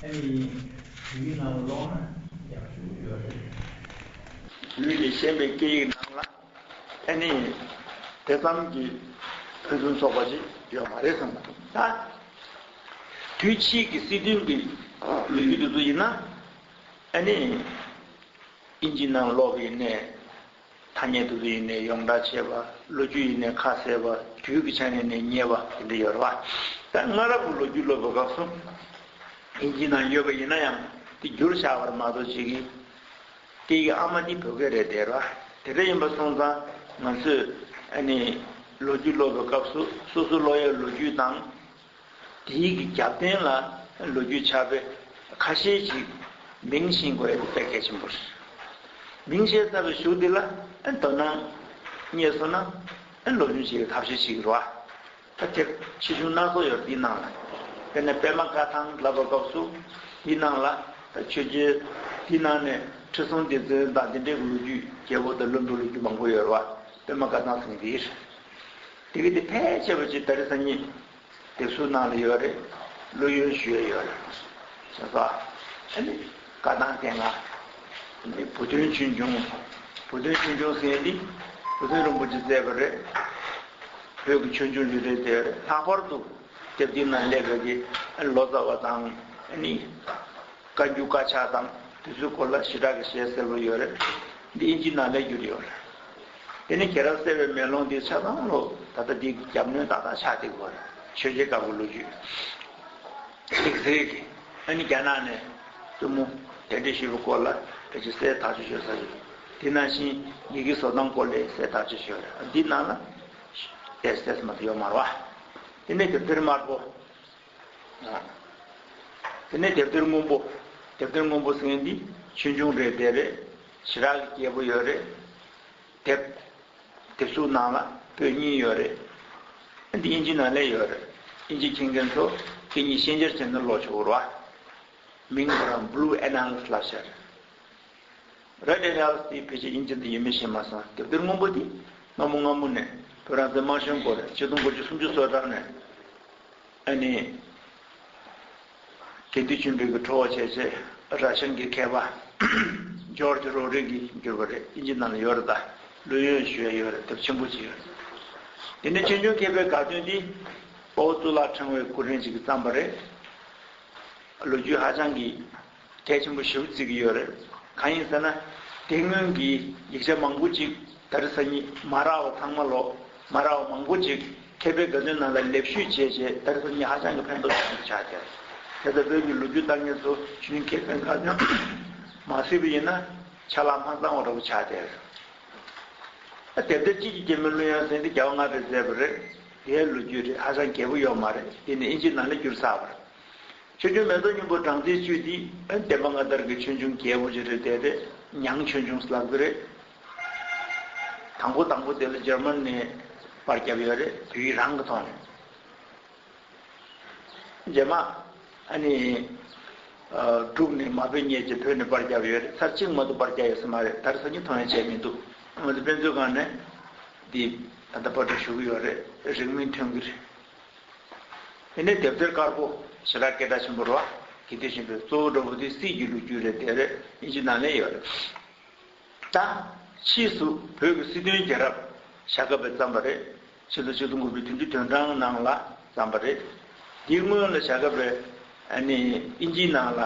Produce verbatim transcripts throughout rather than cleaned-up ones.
ཨ་ནི་བོད་ཡིག་ནང་ལ་ཀློག་ན་ཡག་ཤོས་ཡོད་རེད། ལུས་ཀྱིས་ཤེས་པའི་སྐད་ཡིག་ནང་ལ་ཨ་ནི་དེ་ཙམ་གྱིས་ཕུན་སུམ་ཚོགས་པ་ཞིག་ཡོད་མ་རེད་བསམ་པ། ད་དུས་ཕྱིས་ཀྱི་སྲིད་དོན་གྱི་ལོ་རྒྱུས་དེ་ཚོ་ཡིན་ན་ཨ་ནི་དབྱིན་ཇི་ནང་ཀློག་པ་ཡིན་ནའི། ཐ་སྙད་དེ་ཚོ་ཡིན་ནའི་ཡོངས་གྲགས་བྱས་པ། ལོ་རྒྱུས་ཡིན་ནའི་ཁ་གསལ་བ། དུས་ཀྱི་ཆ་ནས་ནས་ཉེ་བ་དེ་འདྲ་ཡོད་རེད་བ། ད་སྔ་རབས་ཀྱི་ལོ་རྒྱུས་ཀློག་པའི་སྐབས་སུ་དབྱིན་ཇི་ནང་ཡོད་པ་ཡིན་ན་ཡང་དེ་བསྒྱུར་བཞག་པ་རེད་མ་གཏོགས་ཅིག་གི་སྐད་ཡིག་ཨ་མ་དེ་བོད་སྐད་རེད་དེ་རེད་བ། དེ་འདྲ་ཡིན་པ་སོང་ཙང་ང་ཚོས་ཨ་ནི་ལོ་རྒྱུས་ཀློག་པའི་སྐབས་སུ་སོ་སོ་ཀློག་ཡའི་ལོ་རྒྱུས་དང་། དེའི་གི་རྒྱབ་རྟེན་ལ་ལོ་རྒྱུས་ཆགས་པའི་ཁ་ཤས་ཤིག་མིང་ཤེས་དགོས་ཡ་དེ་དཔེ་གལ་ཆེན་པོ་རེད། མིང་ཤེས་ཚར་བའི་གཞུག་དེ་ལ་ཨ་དོ་སྣང་རྙེད་སོང་ན་ཨ་སློབ་སྦྱོང་བྱེད་ཡའི་ཐབས་ཤེས་ཤིག་རེད་བ། ད་དེབ་ཆེ་ཆུང་སྣ་ཚོགས་ཡོད་རེད་འདིའི་ནང་ལ། དཔེར་ན་པད་མ་བཀའ་ཐང་ལབ་པའི་སྐབས་སུ་འདིའི་ནང་ལ་ད་ཆོས་རྒྱལ་འདིའི་ནང་ནས་ཁྲི་སྲོང་ལྡེ་བཙན་དང་དེ་འདྲའི་ལོ་རྒྱུས། རྒྱལ་པོ་དང་ལྷུན་པོའི་ལོ་རྒྱུས་མང་པོ་ཡོད་རེད་བ། པད་མ་བཀའ་ཐང་ཟེར་མཁན་དེ་རེད། དེ་གི་དེ་ཕལ་ཆེ་བ་ཅིག་ད་རེས་སང་ཉིན་དེབ་གཟུགས་ནང་ལ་ཡོད་རེད། ཀློག་ཡོན་ཞུ་ཡ་ཡོད་རེད། བྱས་ཙང་ཨ་ནི་བཀའ་ཐང་དེ་སྔ་ནི་བུ་སྟོན་ཆོས་འབྱུང་། བུ་སྟོན་ཆོས་འབྱུང་ཟེར་ཡ་འདི་བུ་སྟོན་རིན་པོ་ཆེས་མཛད་པ་རེད། བོད་ཀྱི་ཆོས་འབྱུང་རེ་རེ་དེ་རེད། ལྷག་པར་དུ་དེབ་འདི་ནང་སླེབས་པའི་གི་ལོ་ཙཱ་བ་དང་ཨ་ནི། བཀའ་འགྱུར་དཀར་ཆག་དང་དེ་ཚོའི་སྐོར་ལ་ཞེ་དྲག་གི་བཤད་གསལ་པོ་ཡོད་རེད། འདི་དབྱིན་ཇི་ནང་ལ་བསྒྱུར་ཡོད་རེད། དེ་ནས་རྒྱལ་རབས་གསལ་བའི་མེ་ལོང་འདི་ཆ་ཚང་ལོ་ད་ལྟ་འདི་རྒྱབ་སྣོན་ཏག་ཏག་ཆགས་བསྡད་ཡོད་རེད། ཆོས་རྒྱལ་དཀར་པོའི་ལོ་རྒྱུས་ཡིག་གཟེར་གྱི་ཨ་ནི་རྒྱ་ནག་ནས་བཙུན་མོ་གདན་འདྲེན་ཞུས་པའི་སྐོར་ལ་ཕལ་ཆེར་གསལ་ཐག་ཆོད་ཤོད་ས་ཡོད། དེ་ནང་བཞིན་ཡི་གེ་བཟོ་སྟངས་སྐོར་ལ་གསལ་ཐག་ཆོད་ཤོད་རེད། འདི་ནང་ལ་ཏོག་ཙམ་མ་གཏོགས་ཡོད་མ་རེད་བ། དེ་ནས་དེབ་ཐེར་དམར་པོ། དེ་ནས་དེབ་ཐེར་སྔོན་པོ། དེབ་ཐེར་སྔོན་པོ་ཟེར་མཁན་འདི་ཆོས་འབྱུང་རེད་དེ་རེད། ཞེ་དྲག་གི་རྒྱས་པོ་ཡོད་རེད། དེབ། དེབ་གཟུགས་ནང་ལ་པོད་གཉིས་ཡོད་རེད། འདི་དབྱིན་ཇི་ནང་ལ་ཡོད་རེད། དབྱིན་ཇི་མཁྱེན་མཁན་ཚོ་སྐད་གཉིས་ཤན་སྦྱར་བྱས་ནས་ཀློག་ཆོག་རེད་བ། མིང་ཁོ་རང་Blue Annals ལབ་ཤག་རེད། Red Annals དེ་ཕལ་ཆེར་དབྱིན་ཇི་ནང་ཡོད་མེད་ཤེས་མ་སོང་། དེབ་ཐེར་སྔོན་པོ་དེ་སྔ་མོ་སྔ་མོ་ནས་བོད་རང་བཙན་མ་བྱུང་གོང་ལ་ཆིག་སྟོང་དགུ་བརྒྱ་སུམ་ཅུ་སོ་གྲངས་ནས་ཨ་ནི་དགེ་འདུན་ཆོས་འཕེལ་གྱིས་བྲོ་བ་བྱས་བྱས་ར་ཤན་གྱི་མཁས་པ་ཇོརྗ་རོ་རི་གིས་བསྒྱུར་བ་རེད། དབྱིན་ཇི་ནང་ལ་ཡོད་རེད། ད་ཀློག་ཡོན་ཞུ་ཡ་ཡོད་རེད། དེབ་ཆེན་པོ་ཅིག་ཡོད་རེད། དེ་ནས་ཆོས་འབྱུང་མཁས་པའི་དགའ་སྟོན་འདི་དཔའ་བོ་གཙུག་ལག་ཕྲེང་བའི་སྐུ་ཕྲེང་ཅིག་གིས་བརྩམས་པ་རེད། ལོ་རྒྱུས་ཧ་ཅང་གི་གལ་ཆེན་པོ་ཞེ་པོ་བརྩི་གི་ཡོད་རེད། གང་ཡིན་ཟེར་ན། དེ་སྔོན་གྱི་ཡིག་ཆ་མང་པོ་ཅིག་ད་རེས་སང་ཉིན་མ་རག་པ་ཚང་མ་ལོ། མ་རག་པ་མང་པོ་ཅིག་མཁས་པའི་དགའ་སྟོན་ནང་ལ་ལེབ་བཤུས་བྱས་བྱས་ད་རེས་སང་ཉིན་ཧ་ཅང་གི་ཕན་ཐོགས་ཆེན་པོ་ཆགས་བསྡད་རེད། དེ་ལྟར་བོད་ཀྱི་ལོ་རྒྱུས་ལྟ་མཁན་ཚོ་ཆོས་འབྱུང་མཁས་པའི་དགའ་སྟོན་མ་གཟིགས་པ་ཡིན་ན་ཆ་ལག་མ་ཚང་བ་འདྲ་པོ་ཆགས་བསྡད་རེད། ཨ་དེབ་ཐེར་དཔྱིད་ཀྱི་རྒྱལ་མོའི་གླུ་དབྱངས་ཟེར་འདི་རྒྱལ་བ་ལྔ་པས་མཛད་པ་རེད། དེའི་ལོ་རྒྱུས་རེད། ཧ་ཅང་རྒྱས་པོ་ཡོད་མ་རེད། དེ་ནི་དབྱིན་ཇི་ནང་ལ་བསྒྱུར་ཚར་བ་རེད། ཆོས་འབྱུང་མེ་ཏོག་སྔོན་པོ་སྦྲང་རྩིའི་བཅུད་འདི་ཨ་བསྟན་པ་སྔ་དར་གྱི་ཆོས་འབྱུང་རྒྱས་པོ་ཅིག་རེད། དེ་རེད། ཉང་ཆོས་འབྱུང་ལབ་གི་རེད། དང་པོ་དང་པོ་དེ་ལ་འཇར་མན་ནས་པར་བརྒྱབ་ཡོད་རེད། བོད་ཡིག་རང་གི་ཐོག་ནས། རྗེས་མ་ཨ་ནི་ཨ་འབྲུག་ནས་མ་དཔེ་རྙེད་བྱས་བོད་ནས་པར་བརྒྱབ་ཡོད་རེད། ཚར་གཅིག་མ་གཏོགས་པར་བརྒྱབ་ཡོད་ས་མ་རེད། ད་རེས་སང་ཉིན་ཐོན་ཡ་བྱས་མི་འདུག་ང་ཚོ་དཔེ་མཛོད་ཁང་ནས་འདི་ད་ལྟ་པར་སྐྲུན་ཞུ་གི་ཡོད་རེད། རིང་མིན་ཐོན་གི་རེད། དེ་ནས་དེབ་ཐེར་དཀར་པོ་ཞེ་དྲག་སྐད་གྲགས་ཆེན་པོ་རེད་བ། དགེ་འདུན་ཆོས་འཕེལ། གཙོ་བོ་འདྲ་པོ་དེ་སྲིད་ཀྱི་ལོ་རྒྱུས་རེད། དེ་རེད། དབྱིན་ཇི་ནང་ལ་ཡོད་རེད། ད་ཕྱིས་སུ་བོད་ཀྱི་སྲིད་དོན་རྒྱལ་རབས་བྱ་དཀའ་བས་བརྩམས་པ་རེད། ཕྱི་ལོ་ཆིག་སྟོང་དགུ་བརྒྱ་བདུན་ཅུ་དོན་གྲངས་ནང་ལ་བརྩམས་པ་རེད། འདིའི་སྔོན་ལ་བྱ་དཀའ་བས་ཨ་ནི་དབྱིན་ཇིའི་ནང་ལ་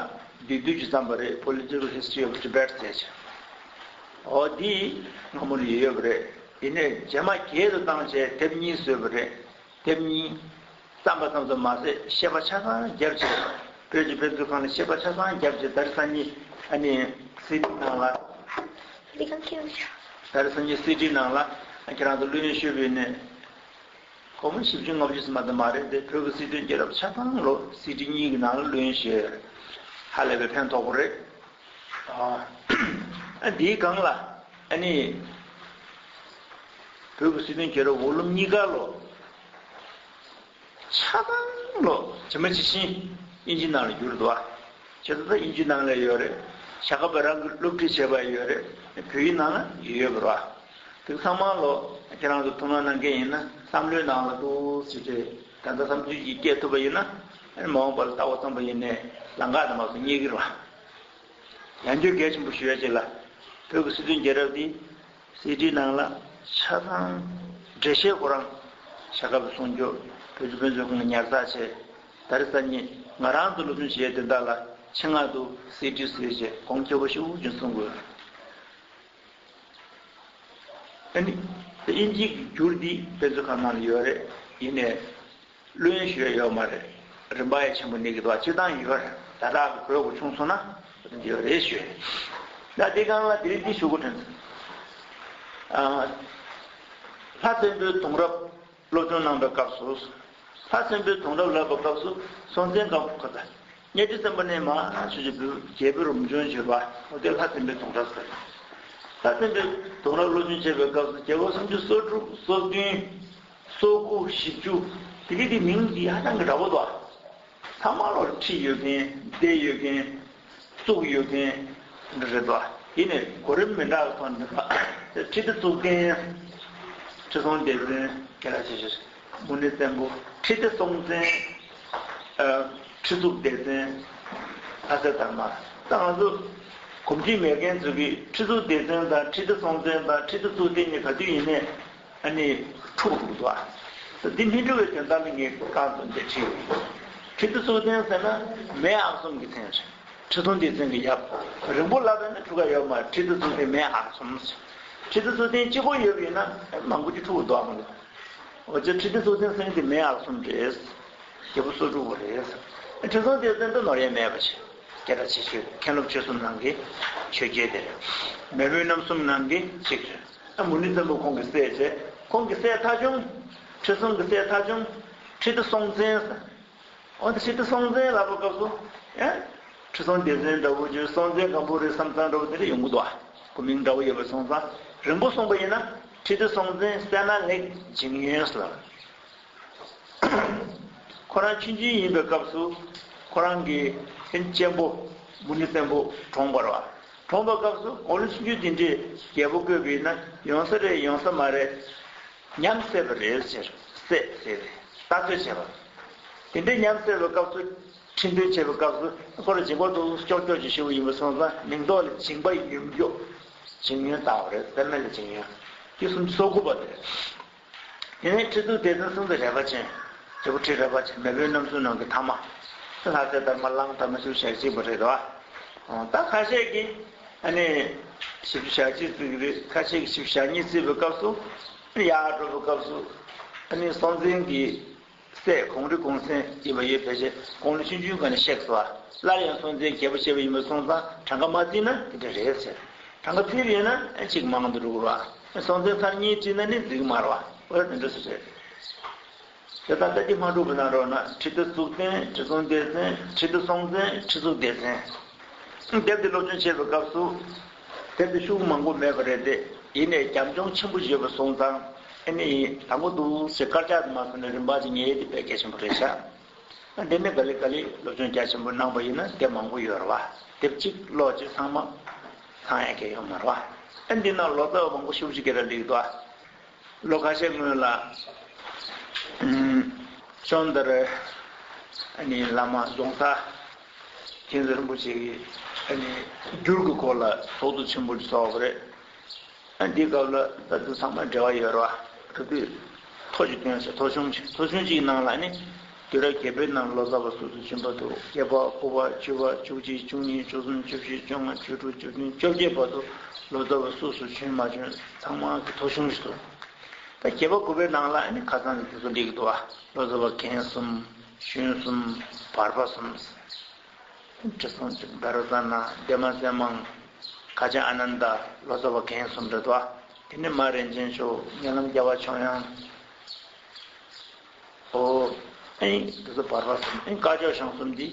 བསྡུས་བསྡུས་ཀྱིས་བརྩམས་པ་རེད། Political History of Tibet ཟེར་བྱས། འོ་འདི་སྔ་མོ་ལ་ཡོད་ཡོད་པ་རེད། དེ་ནས་རྗེས་མ་རྒྱས་སུ་བཏང་བྱས་དེབ་གཉིས་བཟོས་པ་རེད། དེབ་གཉིས་བརྩམས་པ་ཙམ་དུ་མ་ཟད་ཤེས་པ་ཆ་ཚང་བརྒྱབ་བྱས། བོད་ཀྱི་དཔེ་མཛོད་ཁང་ལ་ཤེས་པ་ཆ་ཚང་བརྒྱབ་བྱས། ད་རེས་སང་ཉིན་ཨ་ནི་སི་ཌི་ནང་ལ། འདི་གང་ཁྱེར་ཡོང་ཤག་ད་རེས་སང་ཉིན་སི་ཌི་ནང་ལ་ཁྱེད་རང་ཚོ་ཀློག་ཡོན་ཞུས་པ་ཡིན་ནའི། སྒོར་མོ་བཞི་བཅུ་ལྔ་བཅུ་ཙམ་མ་གཏོགས་མ་རེད་དེ། བོད་ཀྱི་སྲིད་དོན་རྒྱལ་རབས་ཆ་ཚང་ལོ་སི་ཌི་གཉིས་ཀྱི་ནང་ལ་ཀློག་ཡོན་ཞུས་ཡོད་རེད། ཧ་ལས་པའི་ཕན་ཐོགས་པོ་རེད། ཨ་འདིའི་སྒང་ལ་ཨ་ནི་བོད་ཀྱི་སྲིད་དོན་རྒྱལ་རབས་འོག་ལུང་གཉིས་ཀ་ལོ། ཆ་ཚང་ལོ་ཇི་མ་ཇི་བཞིན་དབྱིན་ཇི་ནང་ལ་བསྒྱུར་འདུག་ཨ། བྱས་ཙང་ད་དབྱིན་ཇི་ནང་ལ་ཡོད་རེད། བྱ་དཀའ་བས་རང་གིས་སློབ་ཁྲིད་བྱས་པ་ཡོད་རེད། བོད་ཡིག་ནང་ལ་ཡོད་ཡོད་པ་རེད་བ། དེ་ཚང་མ་ལོ་ཁྱེད་རང་ཚོ་ཐུགས་སྣང་གནང་མཁན་ཡིན་ན་བསམ་བློའི་ནང་ལ་འདུག་ཟེར་ཏེ་ད་ལྟ་བསམ་ཚུལ་ཅིག་སྐྱེལ་ཐུབ་པ་ཡིན་ན། ཨ་ནི་མ་འོངས་པ་ལ་ལྟ་བ་ཙམ་པ་ཡིན་ནའི་ལམ་ཁ་དང་མ་སོང་རྙེད་ཀྱི་རེད་བ། ཡང་བསྐྱར་གལ་ཆེན་པོ་ཞུ་ཡ་ཅིག་ལ། བོད་ཀྱི་སྲིད་དོན་རྒྱལ་རབས་འདི་གསེར་བྲིས་ནང་ལ་ཆ་ཚང་འགྲེལ་བཤད་ཁོ་རང་བྱ་དགའ་བ་གསུང་རྒྱུ་བོད་ཀྱི་དཔེ་མཛོད་ཁང་གི་ཉར་ཚགས་བྱས། ད་རེས་སང་ཉིན་ང་རང་ཚོ་སློབ་སྦྱོང་བྱེད་ཡ་དོན་དག་ལ་ཆེད་མངགས་དུ་གསེར་བྲིས་ཟེར་བྱས་གོང་ཆེ་བ་ཞེ་པོ་ཅིག་གསུང་དགོས། ཨ་ནི། དབྱིན་ཇིའི་འགྱུར་འདི་དཔེ་མཛོད་ཁང་ནང་ལ་ཡོད་རེད། ཡིན་ནའི། བླུ་ཡོན་ཞུ་ཡ་ཡོད་མ་རེད། རིན་པ་ཡང་ཆེན་པོ་གནས་ཀྱི་འདུག་སྤྱིར་བཏང་ཡོད་རེད། ད་ལྟ་གི་བོད་ཀྱི་ཆུང་སོང་ན་ཡོད་རེད་ཞུ་ཡ་རེད། ད་འདི་སྒང་ལ་དེ་རིང་འདི་ཞུ་དགོས་དྲན་སོང་། ཨ། ལྷ་བཙན་པོའི་གདུང་རབས་སློབ་སྦྱོང་གནང་བའི་སྐབས་སུ། ལྷ་བཙན་པོའི་གདུང་རབས་ལབ་པའི་སྐབས་སུ་སྲོང་བཙན་སྒམ་པོ་ཁོ་ད། གཉའ་ཁྲི་བཙན་པོ་ནས་མར་ཆོས་རྗེ་བོད་རྒྱལ་པོའི་རབ་བྱུང་བྱོན་པ་འོ་དེ་ལྷ་བཙན་པོའི་གདུང་རབས་ཟེར། ལྷ་བཙན་པོའི་གདུང་རབས་སློབ་སྦྱོང་བྱེད་པའི་སྐབས་སུ་རྒྱལ་པོ་སུམ་ཅུ་སོ་དྲུག་སོ་བདུན་སོ་དགུ་བཞི་བཅུ་དེ་གི་དེ་མིང་འདི་ཧ་ཅང་གི་འདྲ་པོ་འདུག་ཚང་མ་ལོ་ཁྲི་ཡོད་མཁན་སྡེ་ཡོད་མཁན་གཙུག་ཡོད་མཁན་འདི་རེད་འདུག་ཡིན་ནའི་གོ་རིམ་མི་འདྲ་བ་ཐོག་ནས་འདུག་ཁྲི་སྡེ་གཙུག་རྒྱན། ཁྲི་སྲོང་ལྡེ་བཙན་ག་རེ་ཟེར། མུ་ནེ་བཙན་པོ། ཁྲི་སྡེ་སྲོང་བཙན། ཨ། ཁྲི་གཙུག་ལྡེ་བཙན། ལྷ་སྲས་དར་མ། ད་ང་ཚོ་གོམས་གཤིས་མེད་མཁན་ཚོ་གིས་ཁྲི་གཙུག་ལྡེ་བཙན་དང་ཁྲི་སྡེ་སྲོང་བཙན་དང་ཁྲི་སྡེ་གཙུག་རྒྱན་གཉིས་ག་དུས་ཡིན་ནའི་ཨ་ནི་འཁྲུག་འདུག་ད། འདི་མི་འཁྲུག་པའི་དོན་དག་ལ་ངས་རྐང་བཙུགས་ཏེ་ཁྲིད་ཡོད། ཁྲི་སྡེ་གཙུག་རྒྱན་ཟེར་ན་མེས་ཨག་གསུམ་གྱི་མཚན་རེད། ཁྲི་སྲོང་ལྡེ་བཙན་གྱི་ཡབ། རིང་པོ་ལབ་པ་ན་འཁྲུག་ག་ཡོད་མ་རེད། ཁྲི་སྡེ་གཙུག་རྒྱན་མེས་ཨག་གསུམ། ཁྲི་སྡེ་གཙུག་རྒྱན་གཅིག་པོ་ཡོད་པ་ཡིན་ན་མང་པོ་ཅིག་འཁྲུག་འདུག་ཨང་། འོ་ཅེ་ཁྲི་སྡེ་གཙུག་རྒྱན་ཟེར་མཁན་དེ་མེས་ཨག་གསུམ་རེད། རྒྱལ་པོ་སོ་དྲུག་པོ་རེད། ཁྲི་སྲོང་ལྡེ་བཙན་དེ་ནོར་ཡས་མེད་པ་ཞིག་སྐད་གྲགས་ཆེ་ཤོས་མཁན་སློབ་ཆོས་གསུམ་ནང་གི་ཆོས་རྒྱལ་དེ་རེད། མེས་དབོན་རྣམ་གསུམ་ནང་གི་གཅིག་རེད། ཨ། མུ་ནེ་བཙན་པོ་ཁོང་གི་སྲས་བྱས། ཁོང་གི་སྲས་ཐ་ཆུང་། ཁྲི་སྲོང་གི་སྲས་ཐ་ཆུང་། ཁྲི་སྡེ་སྲོང་བཙན། འོ་དེ་ཁྲི་སྡེ་སྲོང་བཙན་ལབ་པའི་སྐབས་སུ། ཨེ། ཁྲི་སྲོང་ལྡེ་བཙན་འདྲ་བོ་བརྗོད། སྲོང་བཙན་སྒམ་པོ་རེད་བསམ་བསམ་འདྲ་བོ་དེ་འདྲ་ཡོང་གི་འདུག་ཨ། སྐུ་མིང་འདྲ་བོ་ཡོད་པ་སོང་ཙང་རིང་པོ་གསུངས་པ་ཡིན་ན་ཁྲི་སྡེ་སྲོང་བཙན་སད་ན་ལེགས་འཇིང་ཡོན་ལབ། ཁོ་རང་ཆུང་ཆུང་ཡིན་པའི་སྐབས་སུ་ཁོ་རང་གི་ཨེ་གཅེན་པོ་མུ་ནེ་བཙན་པོ་གྲོངས་པ་རེད་བ། གྲོངས་པའི་སྐབས་སུ་དགུང་ལོ་ཆུང་ཆུང་དེ་འདྲས་རྒྱལ་པོ་བསྐོས་པ་ཡིན་ན་ཡོང་ས་རེད་ཡོང་ས་མ་རེད། ཉམས་སད་པ་རེད་ཟེར། སད་ཟེར་རེད། ལྟ་ཚོད་བྱས་པ། དེ་འདྲའི་ཉམས་སད་པའི་སྐབས་སུ་ཁྲི་འདོན་བྱེད་པའི་སྐབས་སུ་ཁོ་རང་འཇིང་པ་འདུག་ཀྱོག་ཀྱོག་ཅིག་ཞུ་བ་ཡིན་པ་སོང་ཙང་མིང་ཐོག་ལ་འཇིང་པ་ཡོམ་ཀྱོག་འཇིང་ཡོན་བཏགས་པ་རེད། སད་ན་ལེགས་འཇིང་ཡོན། དེ་སུམ་ཅུ་སོ་དགུ་པ་དེ་རེད། དེ་ནས་ཁྲི་གཙུག་ལྡེ་བཙན་སྲོང་བཙན་རས་པ་ཆེན། རྒྱལ་པོ་ཁྲི་རས་པ་ཆེན། མེས་དབོན་རྣམ་གསུམ་ནང་གི་ཐ་མ། ལྷ་སྲས་དར་མ་གླང་དར་མ་ཞེ་པོ་ཞལ་གཅིག་པ་རེད་དོ། ད་ཁ་ཤས་ཀྱིས་ཨ་ནི་བཞི་བཅུ་ཞེ་གཅིག་བརྩི་གི་རེད། ཁ་ཤས་ཀྱིས་བཞི་བཅུ་ཞེ་གཉིས་བརྩི་བའི་སྐབས་སུ། ཡར་འགྲོ་བའི་སྐབས་སུ་ཨ་ནི་སྲོང་བཙན་གྱི་སྲས་གུང་རི་གུང་སེང་ཡིན་པ་ཡོད་པའི་ཆེད་དགུང་ལོ་ཆུང་ཆུང་སྒང་ནས་གཤེགས་སོང་བ། སླར་ཡང་སྲོང་བཙན་རྒྱལ་པོ་བྱས་པ་ཡིན་པ་སོང་ཙང་གྲངས་ཀ་མ་བརྩིས་ན་དེ་འདྲ་རེད་ཟེར། གྲངས་ཀ་བརྩིས་པ་ཡིན་ན་ཨ་གཅིག་མང་དུ་འགྲོ་གི་རེད་བ། སྲོང་བཙན་ཚར་གཉིས་བརྩིས་ན་ནི་འགྲིག་གི་མ་རེད་བ། འོ་དེ་འདྲ་སུ་རེད། དེ་ལྟར་ལྟ་ཅི་མ་གྲུབ་པ་ན་རོགས་ན་ཁྲི་སྡེ་གཙུག་བཙན། ཁྲི་སྲོང་ལྡེ་བཙན། ཁྲི་སྡེ་སྲོང་བཙན། ཁྲི་གཙུག་ལྡེ་བཙན། དེབ་འདི་སློབ་སྦྱོང་བྱེད་པའི་སྐབས་སུ། དེབ་འདི་ཤུགས་མང་པོ་མེད་པ་རེད་དེ། ཡིན་ནའི་རྒྱབ་ལྗོངས་ཆེན་པོ་ཡོད་པ་སོང་ཙང་ཨ་ནི་དང་པོ་འདུག་ཟེར་དཀར་ཆག་དུ་མ་སོང་ནས་རིམ་པ་ཅིག་ངེས་དེ་དཔེ་གལ་ཆེན་པོ་རེད་ཤག་ཨ་འདི་ནས་ག་ལེ་ག་ལེ་སློབ་སྦྱོང་རྒྱ་ཆེན་པོ་གནང་པ་ཡིན་ན་དེབ་མང་པོ་ཡོད་རེད་བ། དེབ་གཅིག་ཀློག་ཅིག་ཚང་མ་ཚང་ཡ་གལ་ཡོད་མ་རེད་བ། ཨ་འདི་ནང་ལོ་ཙཱ་བ་མང་པོ་ཤུགས་ཀྱིས་སྐད་གྲགས་སླེབས་འདུག་ཨ། ལོ་ཁ་ཤས་སྔོན་ལ། ཨམ། ཅོན་དར། ཨ་ནི་བླ་མ་རྫོང་སར་མཁྱེན་བརྩེ་རིན་པོ་ཆེ་གིས་ཨ་ནི་འགྱུར་གྱི་སྐོར་ལ་ཚོགས་འདུ་ཆེན་པོ་ཞིག་ཚོགས་པ་རེད། ཨ་འདི་སྐབས་ལ་ད་དུང་ཚང་མ་འབྲེལ་བ་ཡོད་རེད་བ། ད་དུས་ཐོ་ཞིག་བཏོན་ཟེར། ཐོ་གཞུང་ཞིག་ཐོ་གཞུང་གཅིག་ནང་ལ་ཨ་ནི་དུས་རབས་བརྒྱད་པའི་ནང་ལོ་ཙཱ་བ་སུ་སུ་བྱོན་པ་འདུག་བརྒྱད་པ། དགུ་པ། བཅུ་པ། བཅུ་གཅིག། བཅུ་གཉིས། བཅུ་གསུམ། བཅུ་བཞི། བཅོ་ལྔ། བཅུ་དྲུག། བཅུ་བདུན། བཅོ་བརྒྱད་བར་དུ་ལོ་ཙཱ་བ་སུ་སུ་བྱོན་མ་བྱོན་ཚང་མ་གི་ཐོ་གཞུང་ཞིག་འདུག་ད་བརྒྱད་པ་དགུ་པའི་ནང་ལ་ཨ་ནི་ཁ་སང་ནས་དེ་ཚོ་འགྲིག་གི་འདུག་ཨ། ལོ་ཙཱ་བ་རྒན་གསུམ། གཞོན་གསུམ། བར་པ་གསུམ། ཁྲི་སྲོང་ལྡེ་རོ་ཙ་ན། ལྡན་མ་སྲས་མང་། ཁ་ཆེ་ཨ་ནནྡ། ལོ་ཙཱ་བ་རྒན་གསུམ་རེད་དོ། དེ་ནས་མ་རིན་ཆེན་མཆོག། ཉེ་ལམ་རྒྱལ་བ་ཆོས་དབྱངས། ཨོ། ཨེ། དེ་ཚོ་བར་པ་གསུམ། ཨེ། སྐ་ཅོག་ཞང་གསུམ་འདི་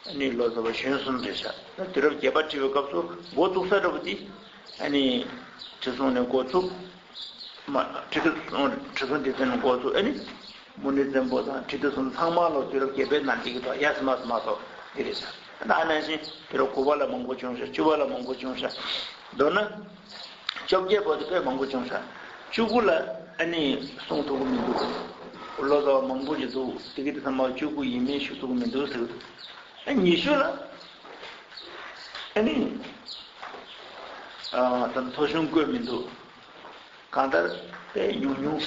ཨ་ནི་ལོ་ཙཱ་བ་གཞོན་གསུམ་རེད་ཤག་ད་དུས་རབས་བརྒྱད་པ་བྲིས་པའི་སྐབས་སུ་འགོ་བཙུགས་ས་འདྲ་པོ་འདི་ཨ་ནི་ཁྲི་སྲོང་ནས་འགོ་བཙུགས། མ། ཁྲི་སྲོང་། ཁྲི་སྲོང་ལྡེ་བཙན་ནས་འགོ་བཙུགས་ཨ་ནི། མུ་ནེ་བཙན་པོ་དང་ཁྲི་སྡེ་གསུམ་ཚང་མ་ལོ་དུས་རབས་བརྒྱད་པའི་ནང་འགྲིག་གི་འདུག་ཡ་སི་མ་སི་མ་སོགས་འདི་རེད་ཤག་ད་ཨ་ནང་བཞིན་དུས་རབས་དགུ་པ་ལ་མང་པོ་བྱུང་ཤག་བཅུ་པ་ལ་མང་པོ་བྱུང་ཤག་མདོར་ན། བཅོ་བརྒྱད་བར་དུ་དཔེ་མང་པོ་བྱུང་ཤག་བཅུ་དགུ་ལ་ཨ་ནི་གསུང་ཐུབ་ཀྱི་མི་འདུག་ལོ་ཙཱ་བ་མང་པོ་ཞིག་འདུག་དེ་གི་དེ་ཚང་མ་བཅུ་དགུ་ཡིན་མིན་ཞུ་ཐུབ་ཀྱི་མི་འདུག་ཟེར་གི་འདུག་ཨ་ཉི་ཤུ་ལ་ཨ་ནི་ཨ་ད་ལྟ་ཐོ་གཞུང་བཀོད་མི་འདུག་གང་ལྟར་དཔེ་ཉུང་ཉུང་།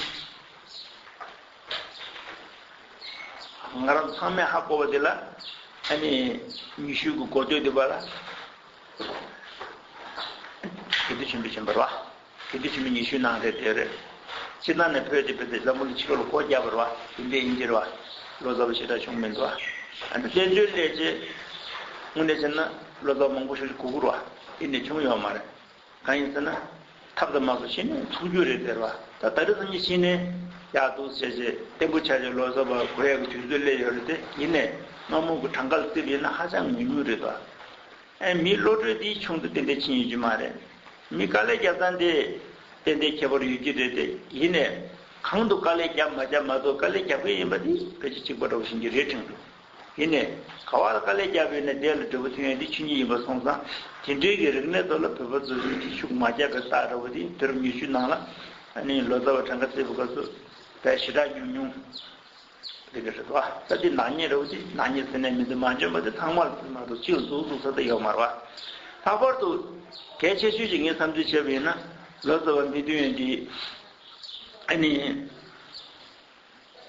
ང་རང་ཚང་མས་ཧ་གོ་བ་དེ་ལ་ཨ་ནི་ཉི་ཤུ་གི་འགོ་སྟོད་དེ་བ་ལ། དགེ་འདུན་ཆེན་པོ་ཆེན་པོ་རེད་བ། དགེ་འདུན་ཆེན་པོ་ཉི་ཤུའི་ནང་རེད་དེ་རེད། སྤྱིར་བཏང་ནས་བོད་དེ་བོད་དེ་ལམ་ལུགས་ཕྱི་ལོགས་ལ་སྒོ་བརྒྱབ་པ་རེད་བ། དེ་འདྲ་ཡིན་གྱི་རེད་བ། ལོ་ཙཱ་བ་ཞེ་དྲག་བྱུང་མི་འདུག་བ། ཨ་ནི་བཙན་བྱོལ་ལས་བྱེད་དངོས་གནས་བྱས་ན་ལོ་ཙཱ་བ་མང་པོ་ཞིག་དགོས་ཀྱི་རེད་བ། ཡིན་ནའི་བྱུང་ཡོད་མ་རེད། གང་ཡིན་ཟེར་ན། ཐབས་དང་མ་སོགས་ཤེས་ནས་ཚུགས་རྒྱུ་རེད་ཟེར་བ། ད་ད་རེས་སང་ཉིན་ཤེས་ནས་ཡག་འདུག་ཟེར་བྱས་བརྟན་པོ་ཆགས་བྱས་ལོ་ཙཱ་བ་གོ་ཡག་གི་དུས་ཚོད་སླེབས་ཡོད་རེད་དེ། ཡིན་ནའི་སྔ་མོ་གི་གྲངས་ཀ་ལ་བརྩིས་པ་ཡིན་ན་ཧ་ཅང་ཉུང་ཉུང་རེད་དོ། ཨེ་མིའི་བློ་གྲོས་འདི་ཆུང་དུ་ཏན་ཏན་ཕྱིན་ཡོད་ཀྱི་མ་རེད། མི་དཀའ་ལས་རྒྱག་སྟངས་དེ་ཏན་ཏན་ཁྱད་པར་ཡོད་ཀྱི་རེད་དེ། ཡིན་ནའི་གང་དུ་དཀའ་ལས་རྒྱབ་མ་རྒྱབ་མ་གཏོགས་དཀའ་ལས་རྒྱབ་ཀྱི་ཡིན་པ་དེ་ཕལ་ཆེར་གཅིག་པ་འདྲ་བོ་ཞིག་གི་རེད་དྲན་འདུག་ཡིན་ནའི་ག་བ་ལ་དཀའ་ལས་བརྒྱབ་པས་ན་དེ་ལ་འབྲས་བུ་ཐོན་ཡ་འདི་ཆོས་ཉིད་ཡིན་པ་སོང་ཙང་། དེ་འདྲའི་གི་རིག་གནས་ཐོག་ལ་བོད་པ་ཚོས་ཤུགས་མ་རྒྱག་པའི་རྟགས་འདྲ་བོ་དེ་དུས་རབས་ཉི་ཤུའི་ནང་ལ་ཨ་ནི་ལོ་ཙཱ་བ་གྲངས་ཀ་བརྩིས་པའི་སྐབས་སུ་དཔེ་ཞེ་དྲག་ཉུང་ཉུང་རེད་གི་རེད་བ། ད་དེ་ནག་ཉེས་འདྲ་བོ་དེ་ནག་ཉེས་ཟེར་ནས་མི་འདི་མ་འཇོན་པ་དེ་ཚང་མ་ལ་མ་གཏོགས་གཅིག་ལ་འཛུགས་འཛུགས་ས་ད་ཡོད་མ་རེད་བ། ལྷག་པར་དུ་གལ་ཆེ་ཤོས་ཅིག་ངས་བསམ་ཚུལ་བྱས་པ་ཡིན་ན་ལོ་ཙཱ་བ་མི་འདུན་ཡོན་འདི་ཨ་ནི།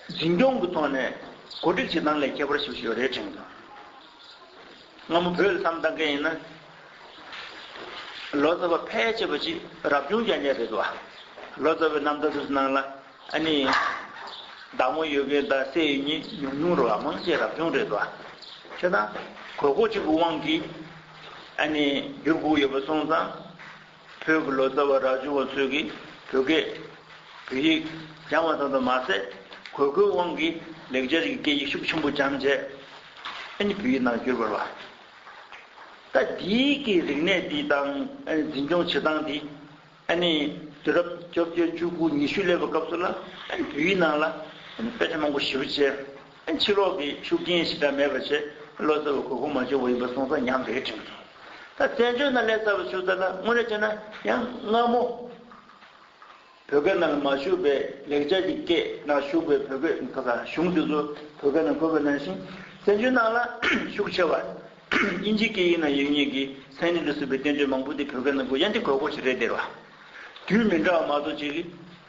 འཛིན་སྐྱོང་གི་ཐོག་ནས་གོ་སྒྲིག་བྱེད་སྟངས་ལས་ཁྱད་པར་ཞེ་པོ་ཞིག་ཡོད་རེད་དྲན་གྱི་འདུག་སྔ་མོ་བོད་ལ་བསམ་བཏང་མཁན་ཡིན་ན། ལོ་ཙཱ་བ་ཕལ་ཆེ་བ་ཅིག་རབ་བྱུང་རྐྱང་རྐྱང་རེད་འདུག་བ། ལོ་ཙཱ་བའི་རྣམ་ཐར་དེ་ཚོ་ནང་ལ་ཨ་ནི། བདག་མོ་ཡོད་མཁན་དང་སྲས་ཡོད་མཁན་ཉུང་ཉུང་རེད་བ། མང་ཆེ་རབ་བྱུང་རེད་འདུག་བ། བྱས་ཙང་དགོས་མཁོ་ཅིག་གི་དབང་གིས་ཨ་ནི་བསྒྱུར་དགོས་ཡོད་པ་སོང་ཙང་། བོད་ཀྱི་ལོ་ཙཱ་བ་རབ་བྱུང་བ་ཚོས་ཀྱིས་བོད་སྐད། བོད་ཡིག་སྦྱང་བ་ཙམ་དུ་མ་ཟད། དགོས་མཁོའི་དབང་གིས་ལེགས་སྦྱར་གྱི་སྐད་ཡིག་ཤུགས་ཆེན་པོ་སྦྱངས་བྱས། ཨ་ནི་བོད་ཡིག་ནང་བསྒྱུར་བ་རེད་བ། ད་འདིའི་གི་རིག་གནས་འདི་དང་ཨ་ནི་འཛིན་སྐྱོང་བྱེད་སྟངས་འདི། ཨ་ནི་དུས་རབས་བཅོ་བརྒྱད་བཅུ་དགུ་ཉི་ཤུ་སླེབས་པའི་སྐབས་སུ་ལ་ཨ་ནི་བོད་ཡིག་ནང་ལ་ཨ་ནི་དཔེ་ཆ་མང་པོ་ཞེ་པོ་བྱས། ཨ་ནི་ཕྱི་ལོགས་ཀྱི་ཤུགས་རྐྱེན་ཞེ་དྲག་མེད་པ་བྱས། ལོ་ཙཱ་བའི་དགོས་མཁོ་མ་བྱུང་བ་ཡིན་པ་སོང་ཙང་ཉམས་རེད་དྲན་གྱི་འདུག་ད་བཙན་བྱོལ་ནང་སླེབས་ཚར་བ་ཞུ་ཙ་ན་དངོས་གནས་བྱས་ན་ཡང་སྔ་མོ་བོད་སྐད་ནང་ལ་མ་ཞུགས་པའི་ལེགས་སྦྱར་གྱི་སྐད་ནང་ཞུགས་པའི་བོད་སྐད་ཁ་ཁ་གཞུང་དེ་ཚོ་བོད་སྐད་ནང་བཀོད་པ་ནང་བཞིན་བཙན་བྱོལ་ནང་ལ་ཤུགས་ཆེ་བ་དབྱིན་ཇིའི་སྐད་ཡིག་ནང་ཡོད་མཁན་གྱི་མཚན་ཉིད་ལ་སོགས་པའི་བསྟན་བཅོས་མང་པོ་དེ་བོད་སྐད་ནང་བཀོད་ཡང་དེ་དགོས་མཁོ་ཞིག་རེད་དེ་རེད་བ། དུས་མི་འདྲ་བ་མ་གཏོགས་ཅིག་གི་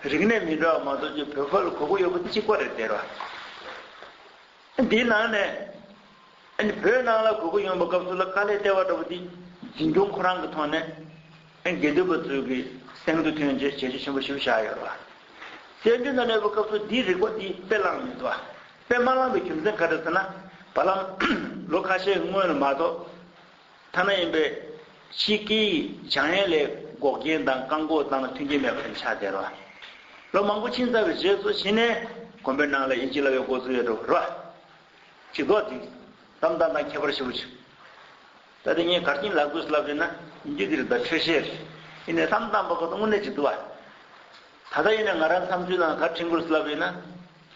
རིག་གནས་མི་འདྲ་བ་མ་གཏོགས་ཅིག་བོད་པ་ལ་དགོས་མཁོ་ཡོད་པ་དེ་གཅིག་པ་རེད་དེ་རེད་བ། འདིའི་ནང་ནས། ཨ་ནི་བོད་ནང་ལ་དགོས་མཁོ་ཡོང་བའི་སྐབས་སུ་ལ་དཀའ་ལས་སྟེར་བ་འདྲ་པོ་འདི་འཛིན་སྐྱོང་ཁོ་རང་གི་ཐོག་ནས་ཨ་ནི་དགེ་འདུན་པ་ཚོའི་གི་སེམས་སུ་ཐོན་རྗེས་བྱས་རྗེས་ཆེན་པོ་ཞིག་བཞག་ཡོད་རེད་བ། བཙན་བྱོལ་ནང་སླེབས་པའི་སྐབས་སུ་འདིའི་རིག་པ་འདི་དཔེ་བླངས་མི་འདུག་བ། དཔེ་མ་བླངས་པའི་རྒྱུ་མཚན་ག་རེ་ཟེར་ན། བར་ལམ་ལོ་ཁ་ཤས་སྔོན་ལ་མ་གཏོགས། ཐ་ན་ཡིན་པའི་ཕྱིའི་སྐད་ཡིག་སྦྱང་ཡས་ལས་འགོག་རྐྱེན་དང་བཀག་འགོག་བཏང་ན་མཐུན་རྐྱེན་མེད་པ་དེ་ཆགས་བསྡད་རེད་བ། ལོ་མང་པོ་ཕྱིན་ཚར་བའི་རྗེས་སུ་གཞི་ནས་དགོན་པའི་ནང་ལ་དབྱིན་ཇི་བསླབ་ཡས་འགོ་བཙུགས་ཡོད་འགྲོ་རེད་བ། ཅིག་ཐོག་ཅིག་བསམ་སྟངས་དང་ཁྱད་པར་ཞེ་པོ་ཅིག་ད་ལྟ་ངས་ག་རེ་ལབ་དགོས་ལབ་ཡིན་ན་དབྱིན་ཇི་འདི་རེད་ད་འཕྲོས་བཤད་རེད། ཡིན་ནའི་བསམ་སྟངས་པ་ཁོ་ཚོ་དངོས་གནས་ཅིག་འདུག་བ། ད་ལྟ་ཡིན་ན་ང་རང་བསམ་ཚུལ་ནང་ག་རེ་དྲན་དགོས་ལབ་ཡིན་ན།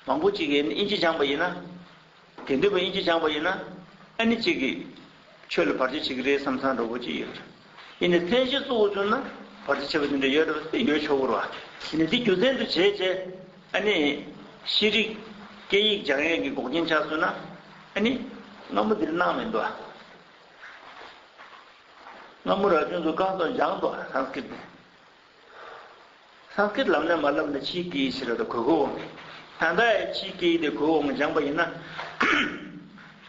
མང་པོ་ཅིག་གིས་དབྱིན་ཇི་སྦྱངས་པ་ཡིན་ན། དེང་དུས་པ་དབྱིན་ཇི་སྦྱངས་པ་ཡིན་ན། ཨ་ནི་གཅིག་གིས་ཆོས་ལ་བར་ཆད་བྱེད་ཀྱི་རེད་བསམ་བསམ་འདྲ་པོ་ཅིག་ཡོད་རེད། ཡིན་ནའི་མཚན་གཞི་གཙོ་བོ་བྱུང་ན་བར་ཆད་ཆེ་བ་དེ་འདྲ་ཡོད་རེད་པས་ཡོད་ཆོག་གི་རེད་བ། ཡིན་ནའི་འདི་རྒྱུ་མཚན་དུ་བྱས་བྱས་ཨ་ནི་ཤེས་རིག་སྐད་ཡིག་སྦྱང་ཡས་ཀྱི་འགོག་རྐྱེན་ཆགས་སོང་ན་ཨ་ནི་སྔ་མོ་འདིར་གནང་མི་འདུག་ཨ། སྔ་མོ་རབ་བྱུང་ཚོ་རྐང་ཐང་སྦྱངས་འདུག་ཨ་སཾ་སྐྲྀཏ་ནས། སཾ་སྐྲྀཏ་ལབ་ནས་མ་ལབ་ནས་ཕྱིའི་སྐད་ཡིག་ཞིག་རེད་དོ་གོ་གོ་འོང་ངེ། ད་ལྟ་ཡི་ཕྱིའི་སྐད་ཡིག་དེ་གོ་གོ་འོང་ངེ་སྦྱངས་པ་ཡིན་ན།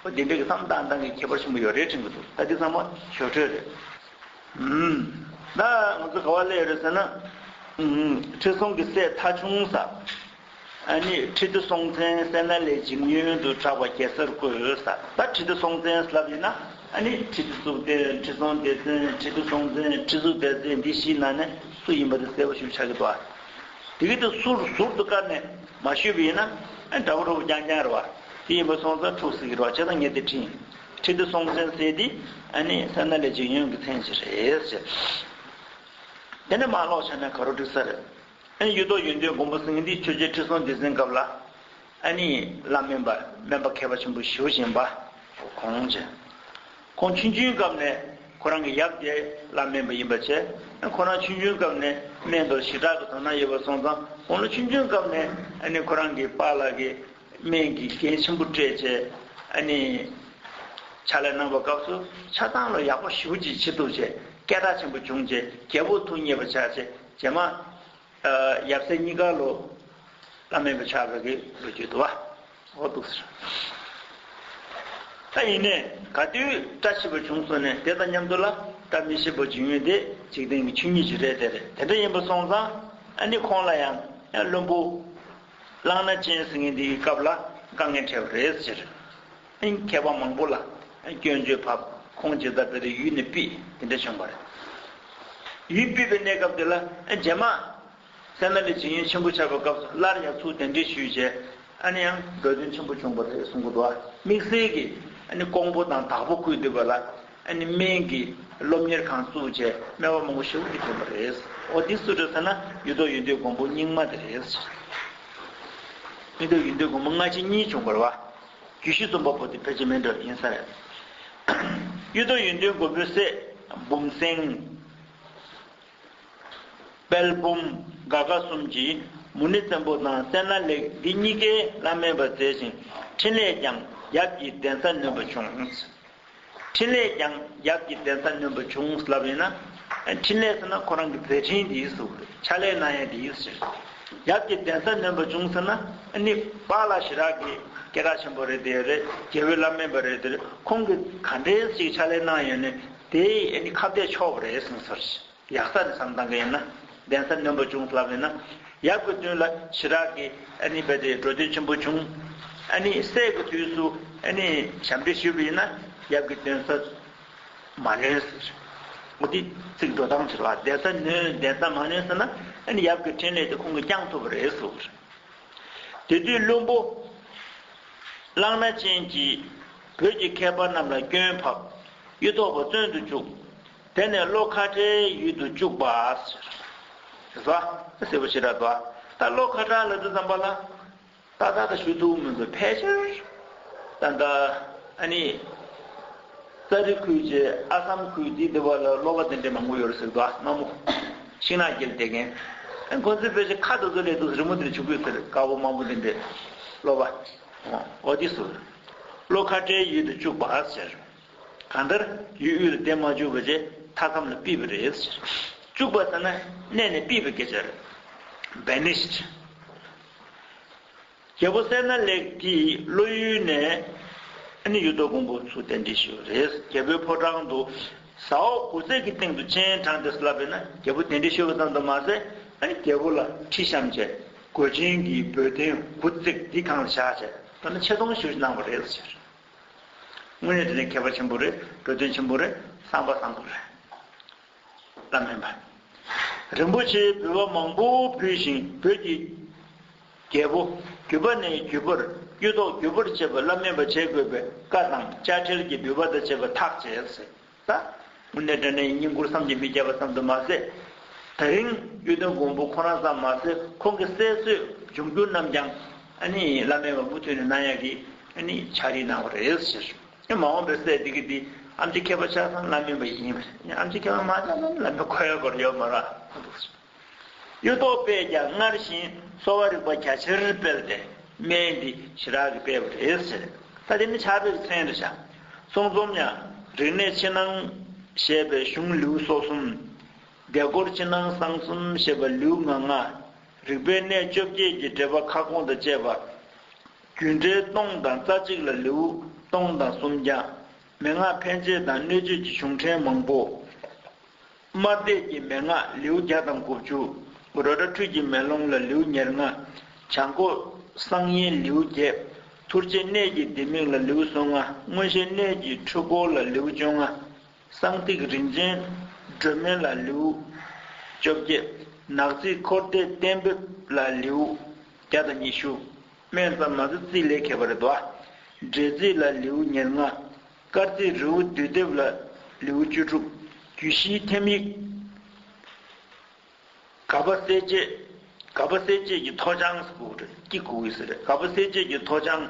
ཨོ་དེ་འདྲ་གི་བསམ་སྟངས་སྟངས་ཀྱི་ཁྱད་པར་ཆེན་པོ་ཡོད་རེད་དྲན་གི་འདུག་ད་དེ་ཚང་མ་ཞོར་འཕྲོས་རེད། ཨུམ། ད་ང་ཚོ་ག་བ་སླེབས་ཡོད་རེད་ཟེར་ན། ཨུམ། ཁྲི་སྲོང་གི་སྲས་ཐ་ཆུང་ས། ཨ་ནི་ཁྲི་ལྡེ་སྲོང་བཙན་སད་ན་ལེགས་འཇིགས་སྨྱོན་དུ་གྲགས་པ་གེ་སར་བཀོད་ས། ད་ཁྲི་ལྡེ་སྲོང་བཙན་ལབ་ཡིན་ན་ཨ་ནི་ཁྲི་ལྡེ་གཙུག་བརྟན་ཁྲི་སྲོང་ལྡེ་བཙན་ཁྲི་ལྡེ་སྲོང་བཙན་ཁྲི་གཙུག་ལྡེ་བཙན་འདི་བཞིའི་ནང་ནས་སུ་ཡིན་པ་དེ་གསལ་པོ་ཞིག་ཆགས་ཀྱི་འདུག་ཨ། དེ་གི་དེ་ཟུར་ཟུར་དུ་བཀར་ནས་མ་ཞུས་པ་ཡིན་ན་ཨ་འདྲ་བོ་འདྲ་བོ་རྐྱང་རྐྱང་རེད་བ། དེ་ཡིན་པ་སོང་ཙང་འཁྲུག་སྲིད་ཀྱི་རེད་བ། བྱས་ཙང་ངས་དེ་ཁྲིད་ཡིན། ཁྲི་ལྡེ་སྲོང་བཙན་ཟེར་དེ་ཨ་ནི་སད་ན་ལེགས་འཇིགས་སྨྱོན་གྱི་མཚན་ཞིག་རེད་ཟེར། དེ་ནས་མར་ཀློག་བྱས་ན་ག་རེ་འགྲིག་ས་རེད། ཨ་ནི་གཡུ་ཐོག་ཡོན་ཏན་མགོན་པོ་སེང་གེ་འདི་ཆོས་རྒྱལ་ཁྲི་སྲོང་ལྡེ་བཙན་སྐབས་ལ་ཨ་ནི་བླ་སྨན་པ་སྨན་པ་མཁས་པ་ཆེན་པོ་ཞེ་པོ་ཅིག་ཡིན་པ་ཁོང་བྱས། ཁོང་ཆུང་ཆུང་སྐབས་ནས་ཁོ་རང་གི་ཡབ་དེ་བླ་སྨན་པ་ཡིན་པ་བྱས། ཁོ་རང་ཆུང་ཆུང་སྐབས་ནས་ སྨན་པ་ཞེ་དྲག་གི་དོ་སྣང་ཡོད་པ་སོང་ཙང་དགུང་ལོ་ཆུང་ཆུང་སྐབས་ནས་ཨ་ནི་ཁོ་རང་གི་པཱ་ལགས་ཀྱིས་སྨན་གྱི་འགན་ཆེན་པོ་སྤྲད་བྱས་ཨ་ནི་ཕྱག་ལས་གནང་བའི་སྐབས་སུ་ཆ་ཚང་ལ་ཡག་པོ་ཞེ་པོ་ཅིག་བྱེད་ཐུབ་བྱས་སྐད་གྲགས་ཆེན་པོ་བྱུང་བྱས་རྒྱལ་པོ་ཐུགས་མཉེས་པ་ཆགས་བྱས་རྗེས་མ། ཡབ་སྲས་གཉིས་ཀ་ལོ་བླ་མེད་པ་ཆགས་པའི་གི་ལོ་རྒྱུས་འདུག་བ། འོ་འདུག་ཟེར། ད་ཡིན་ནས་ག་དུས་བཀྲ་ཤིས་པ་བྱུང་སོང་ནས་དེ་དང་མཉམ་དུ་ལ་བཀྲ་མི་ཤིས་པ་འབྱུང་ཡོང་དེ་འཇིག་རྟེན་གྱི་ཆོས་ཉིད་ཅིག་རེད་དེ་རེད། དེ་འདྲ་ཡིན་པ་སོང་ཙང་ཨ་ནི་ཁོང་ལ་ཡང་ཡང་བློན་པོ་གླང་སྣ་ཅན་ཟེར་མཁན་འདི་གི་སྐབས་ལ་དཀའ་ངལ་འཕྲད་པ་རེད་ཟེར། ཨ་ནི་མཁས་པ་མང་པོ་ལ་སྐྱོན་བརྗོད་བབས། ཁོང་ཇི་ལྟར་དཔེ་དེ་ཡུལ་ནས་ཕུད་དེ་འདྲ་བྱུང་བ་རེད། ཡུལ་ཕུད་པའི་གནས་སྐབས་དེ་ལ་ཨ་རྗེས་མ། སད་ན་ལེགས་ཇི་ཡོན་ཆེན་པོ་ཆགས་པའི་སྐབས་སུ་སླར་ཡང་ཚུར་གདན་འདྲེན་ཞུས་བྱས་ཨ་ནི་ཡང་འགྲོ་དོན་ཆེན་པོ་བྱུང་བ་རེད་གསུང་གི་འདུག་དམིགས་བསལ་གྱིས་ཨ་ནི་ཀོང་པོ་དང་དྭགས་པོ་ཁུལ་འདི་པ་ལ་ཨ་ནི་སྨན་གྱི་སློབ་གཉེར་ཁང་བཙུགས་བྱས་སྨན་པ་མང་པོ་ཞེ་པོ་ཅིག་ཐོན་པ་རེད། འོ་འདི་སུ་རེད་ཟེར་ན་གཡུ་ཐོག་ཡོན་ཏན་མགོན་པོ་རྙིང་མ་དེ་རེད། གཡུ་ཐོག་ཡོན་ཏན་མགོན་པོ་སྔ་ཕྱི་གཉིས་བྱུང་བ་རེད་བ། རྒྱུད་བཞི་འཛོམས་པ་པོ་དེ་ཕལ་ཆེར་མིན་འགྲོ་ཡིན་ས་རེད། གཡུ་ཐོག་ཡོན་ཏན་མགོན་པོའི་སྲས་འབུམ་སེང་། དཔལ་འབུམ། སྒ་སྒ་གསུམ་གྱིས་མུ་ནེ་བཙན་པོ་དང་སད་ན་ལེགས་འདི་གཉིས་ཀའི་བླ་སྨན་པ་མཛད་ཅིང་འཕྲིན་ལས་ཀྱང་ཡབ་ཀྱི་གདན་ས་ནོན་པ་བྱུང་། འཕྲིན་ལས་ཀྱང་ཡབ་ཀྱི་གདན་ས་ནོན་པ་བྱུང་ལབ་ཡིན་ན། འཕྲིན་ལས་ཟེར་ན་ཁོ་རང་གི་མཛད་འཕྲིན་དེའི་གཟུགས་རེད། ཕྱག་ལས་གནང་ཡས་དེའི་གཟུགས་རེད། ཡབ་ཀྱི་གདན་ས་ནོན་པ་བྱུང་ཟེར་ན་ཨ་ནི་པཱ་ལགས་ཞེ་དྲག་གི་སྐད་གྲགས་ཆེན་པོ་རེད་དེ་རེད། རྒྱལ་པོའི་བླ་སྨན་པ་རེད་དེ་རེད། ཁོང་གིས་ག་འདྲའི་ཞིག་ཕྱག་ལས་གནང་ཡོད་ནས་དེ་ཨ་ནི་ཁ་གཏད་ཆོག་པ་རེད་གསུངས་ཚར། ཡག་ས་ནས་བསམ་བཏང་གི་ཡིན་ན་གདན་ས་ནོན་པ་བྱུང་ལབ་ཡིན་ན། ཡབ་ཀྱི་དོན་ལ་ཞེ་དྲག་གི་ཨ་ནི་རྦད་དེ་འགྲོ་དོན་ཆེན་པོ་བྱུང་། ཨ་ནི་སྲས་ཀྱི་དུས་སུ་ཨ་ནི་ཞབས་འདྲེན་ཞུས་པ་ཡིན་ན་ཡབ་ཀྱི་གདན་ས་མ་ནོན་ཟེར། འོ་དེ་ཚིག་འགྲོ་སྟངས་ཕྱིར་བ་གདན་ས་ནོན་གདན་ས་མ་ནོན་ཟེར་ན་ཨ་ནི་ཡབ་ཀྱི་འཕྲིན་ལས་དེ་ཁོང་གིས་བསྐྱངས་ཐུབ་པ་རེད་ཟེར། དེ་དུས་བློན་པོ་གླང་སྣ་ཅན་གྱིས་བོད་ཀྱི་མཁས་པ་རྣམས་ལ་སྐྱོན་ཕབ། གཡུ་ཐོག་པ་བཙོན་དུ་བཅུག་དེ་ནས་བློ་ཁ་བྲལ་ཡུལ་དུ་བཅུག་པ་ཟེར། ཟེར་བ་ཟེར་བ་ཞེ་དྲག་འདུག་ད་བློ་ཁ་བྲལ་ལབ་དུས་ཙམ་པ་ལ་ཏག་ཏག་ཏག་ཞུ་ཐུབ་མི་འདུག་ཕལ་ཆེར་ད་ལྟ་ཨ་ནི་ཙ་རི་ཁུལ་གྱི་ཨ་སམ་ཁུལ་འདི་འདི་བ་ལ་སློབ་པ་དེ་འདྲ་མང་པོ་ཡོད་རེད་ཟེར་འདུག་སྔ་མོ་ཤིང་ནགས་དཀྱིལ་བསྡད་མཁན་ཁོ་ཚོའི་བོད་ཆས་ཁ་དེ་ཚོ་ལས་འདུག་རི་མོ་དེ་འདྲ་བྱུག་གི་ཡོད་ཟེར། དཀར་པོ་དམར་པོ་དེ་འདྲ་སློབ་པ། འོ་དེ་སུ། བློ་ཁ་བྲལ་ཡུལ་དུ་བཅུག་པ་ཟེར། གང་ལྟར་ཡུལ་དབུས་ལ་བསྡད་མ་བཅུག་པ་བྱས་མཐའ་མཚམས་ལ་ཕུད་པ་རེད་ཟེར། བཅུག་པ་ཟེར་ན་གནས་ནས་ཕུད་པའི་སྐད་ཆ་རེད། བེ་ནིཤ་ཌི། རྒྱལ་པོ་སད་ན་ལེགས་ཀྱིས་བློ་ཡུལ་ནས་ཨ་ནི་གཡུ་ཐོག་མགོན་པོ་ཚུར་གདན་འདྲེན་ཞུས་པ་རེད། རྒྱལ་པོའི་ཕོ་བྲང་དུ་ཟ་འོག་དགུ་བརྩེགས་ཀྱི་སྟེང་དུ་སྤྱན་དྲངས་ཏེ་ལབ་པས་ན་རྒྱལ་པོ་གདན་འདྲེན་ཞུས་པ་ཙམ་དུ་མ་ཟད་ཨ་ནི་རྒྱལ་པོ་ལ་ཁྲི་བཤམས་བྱས་གོས་ཆེན་གྱི་འབོལ་གདན་དགུ་བརྩེགས་འདི་སྒང་ལ་བཞག་བྱས་ད་ནི་ཆེ་མཐོང་ཞུ་གནང་བ་རེད་ཟེར། དངོས་གནས་དྲང་གནས་མཁས་པ་ཆེན་པོ་རེད། འགྲོ་དོན་ཆེན་པོ་རེད། བསམ་པ་བཟང་པོ་རེད། བླ་སྨན་པ། རིན་པོ་ཆེའི་འབུལ་བ་མང་པོ་ཕུལ་ཞིང་བོད་ཀྱི་རྒྱལ་པོ་བརྒྱུད་པ་ནས་བརྒྱུད་པར་གཡུ་ཐོག་བརྒྱུད་པར་བྱེད་པ་བླ་སྨན་པ་བྱེད་དགོས་པའི་བཀའ་དང་དཔྱ་ཁྲལ་གྱི་འབུལ་བ་དང་བཅས་པ་ཐག་བཅད་ཟེར། ད་དངོས་གནས་དྲང་གནས་བསྙེན་བཀུར་བསམ་གྱིས་མི་ཁྱབ་པ་ཙམ་དུ་མ་ཟད། དེ་རིང་གཡུ་སྟོན་མགོན་པོ་ཁོ་རང་ཙམ་མ་ཟད་ཁོང་གི་སྲས་གསོས་འབྱུང་འགྱུར་རྣམས་ཀྱང་ཨ་ནི་བླ་སྨན་པ་མུ་མཐུད་ནས་གནང་ཡག་གི་ཨ་ནི་ཕྱག་བྲིས་གནང་བ་རེད་ཟེར། ཨེ་མ་འོངས་པའི་སྲས་འདི་གི་འདི་ཨེམ་ཆི་མཁས་པ་ཆགས་སོང་བླ་སྨན་པ་ཡིན་པ་རེད། ཨེམ་ཆི་མཁས་པ་མ་ཆགས་ན་བླ་སྨན་གོ་ཡ་གོ་ཡོད་མ་རེད། གཡུ་ཐོག་པས་ཀྱང་སྔར་བཞིན་གསོ་བ་རིག་པ་རྒྱ་ཆེར་སྤེལ་ཏེ་སྨན་འདི་ཞེ་དྲག་གི་སྤེལ་བ་རེད་ཟེར། ད་དེ་ནི་ཕྱག་དཔེ་གི་མཚན་རེད་ཤག་གསུང་རྩོམ་ཡང་རིག་གནས་ཕྱི་ནང་ཞེས་པའི་གཞུང་ལེའུ་སོ་གསུམ། སྡེ་སྐོར་ཕྱི་ནང་གསང་གསུམ་ཞེས་པ་ལེའུ་ང་ལྔ། རིག་པའི་གནས་བཅོ་བརྒྱད་ཀྱི་འགྲེལ་པ་ཁ་སྐོང་དང་བཅས་པ། རྒྱུད་འགྲེལ་སྟོང་དང་རྩ་གཅིག་ལ་ལེའུ་སྟོང་དང་སུམ་བརྒྱ། མན་ངག་ཕན་བྱེད་དང་སྣོད་བཅུད་ཀྱི་གཞུང་ཕྲན་མང་པོ། དམར་ལྡེབ་ཀྱི་མན་ངག་ལེའུ་བརྒྱ་དང་དགུ་བཅུ། རོ་བྲག་ཁྲུས་ཀྱི་མེ་ལོང་ལ་ལེའུ་ཉེར་ལྔ། བྱང་ཁོག་གསང་ཡན་ལེའུ་བརྒྱད། ཐུར་བྱེད་གནས་ཀྱི་ལྡེ་མིག་ལ་ལེའུ་སོ་ལྔ། མངོན་ཤེས་གནས་ཀྱི་འཁྲུལ་འཁོར་ལ་ལེའུ་བཅོ་ལྔ། གསང་ཐིག་རིན་ཆེན་སྒྲོན་མེ་ལ་ལེའུ་བཅོ་བརྒྱད། ནག་རྩིས་འཁོར་འདས་གཏན་འབེབས་ལ་ལེའུ་བརྒྱ་དང་ཉི་ཤུ། སྨན་ཙམ་མ་ཟད་རྩིས་ལས་མཁས་པ་རེད་དོ། འགྲེལ་རྩིས་ལ་ལེའུ་ཉེར་ལྔ། སྐར་རྩིས་རི་བོ་བསྡུས་དེབ་ལ་ལེའུ་བཅུ་དྲུག། རྒྱུད་བཞིའི་ཐེམ་ཡིག་ག་པ་གསལ་བྱེད། ག་པ་གསལ་བྱེད་ཀྱི་ཐོ་ཅང་ཟེར་གོ་རེད། སྐྱིད་གོ་གི་ཟེར་རེད། ག་པ་གསལ་བྱེད་ཀྱི་ཐོ་ཅང་།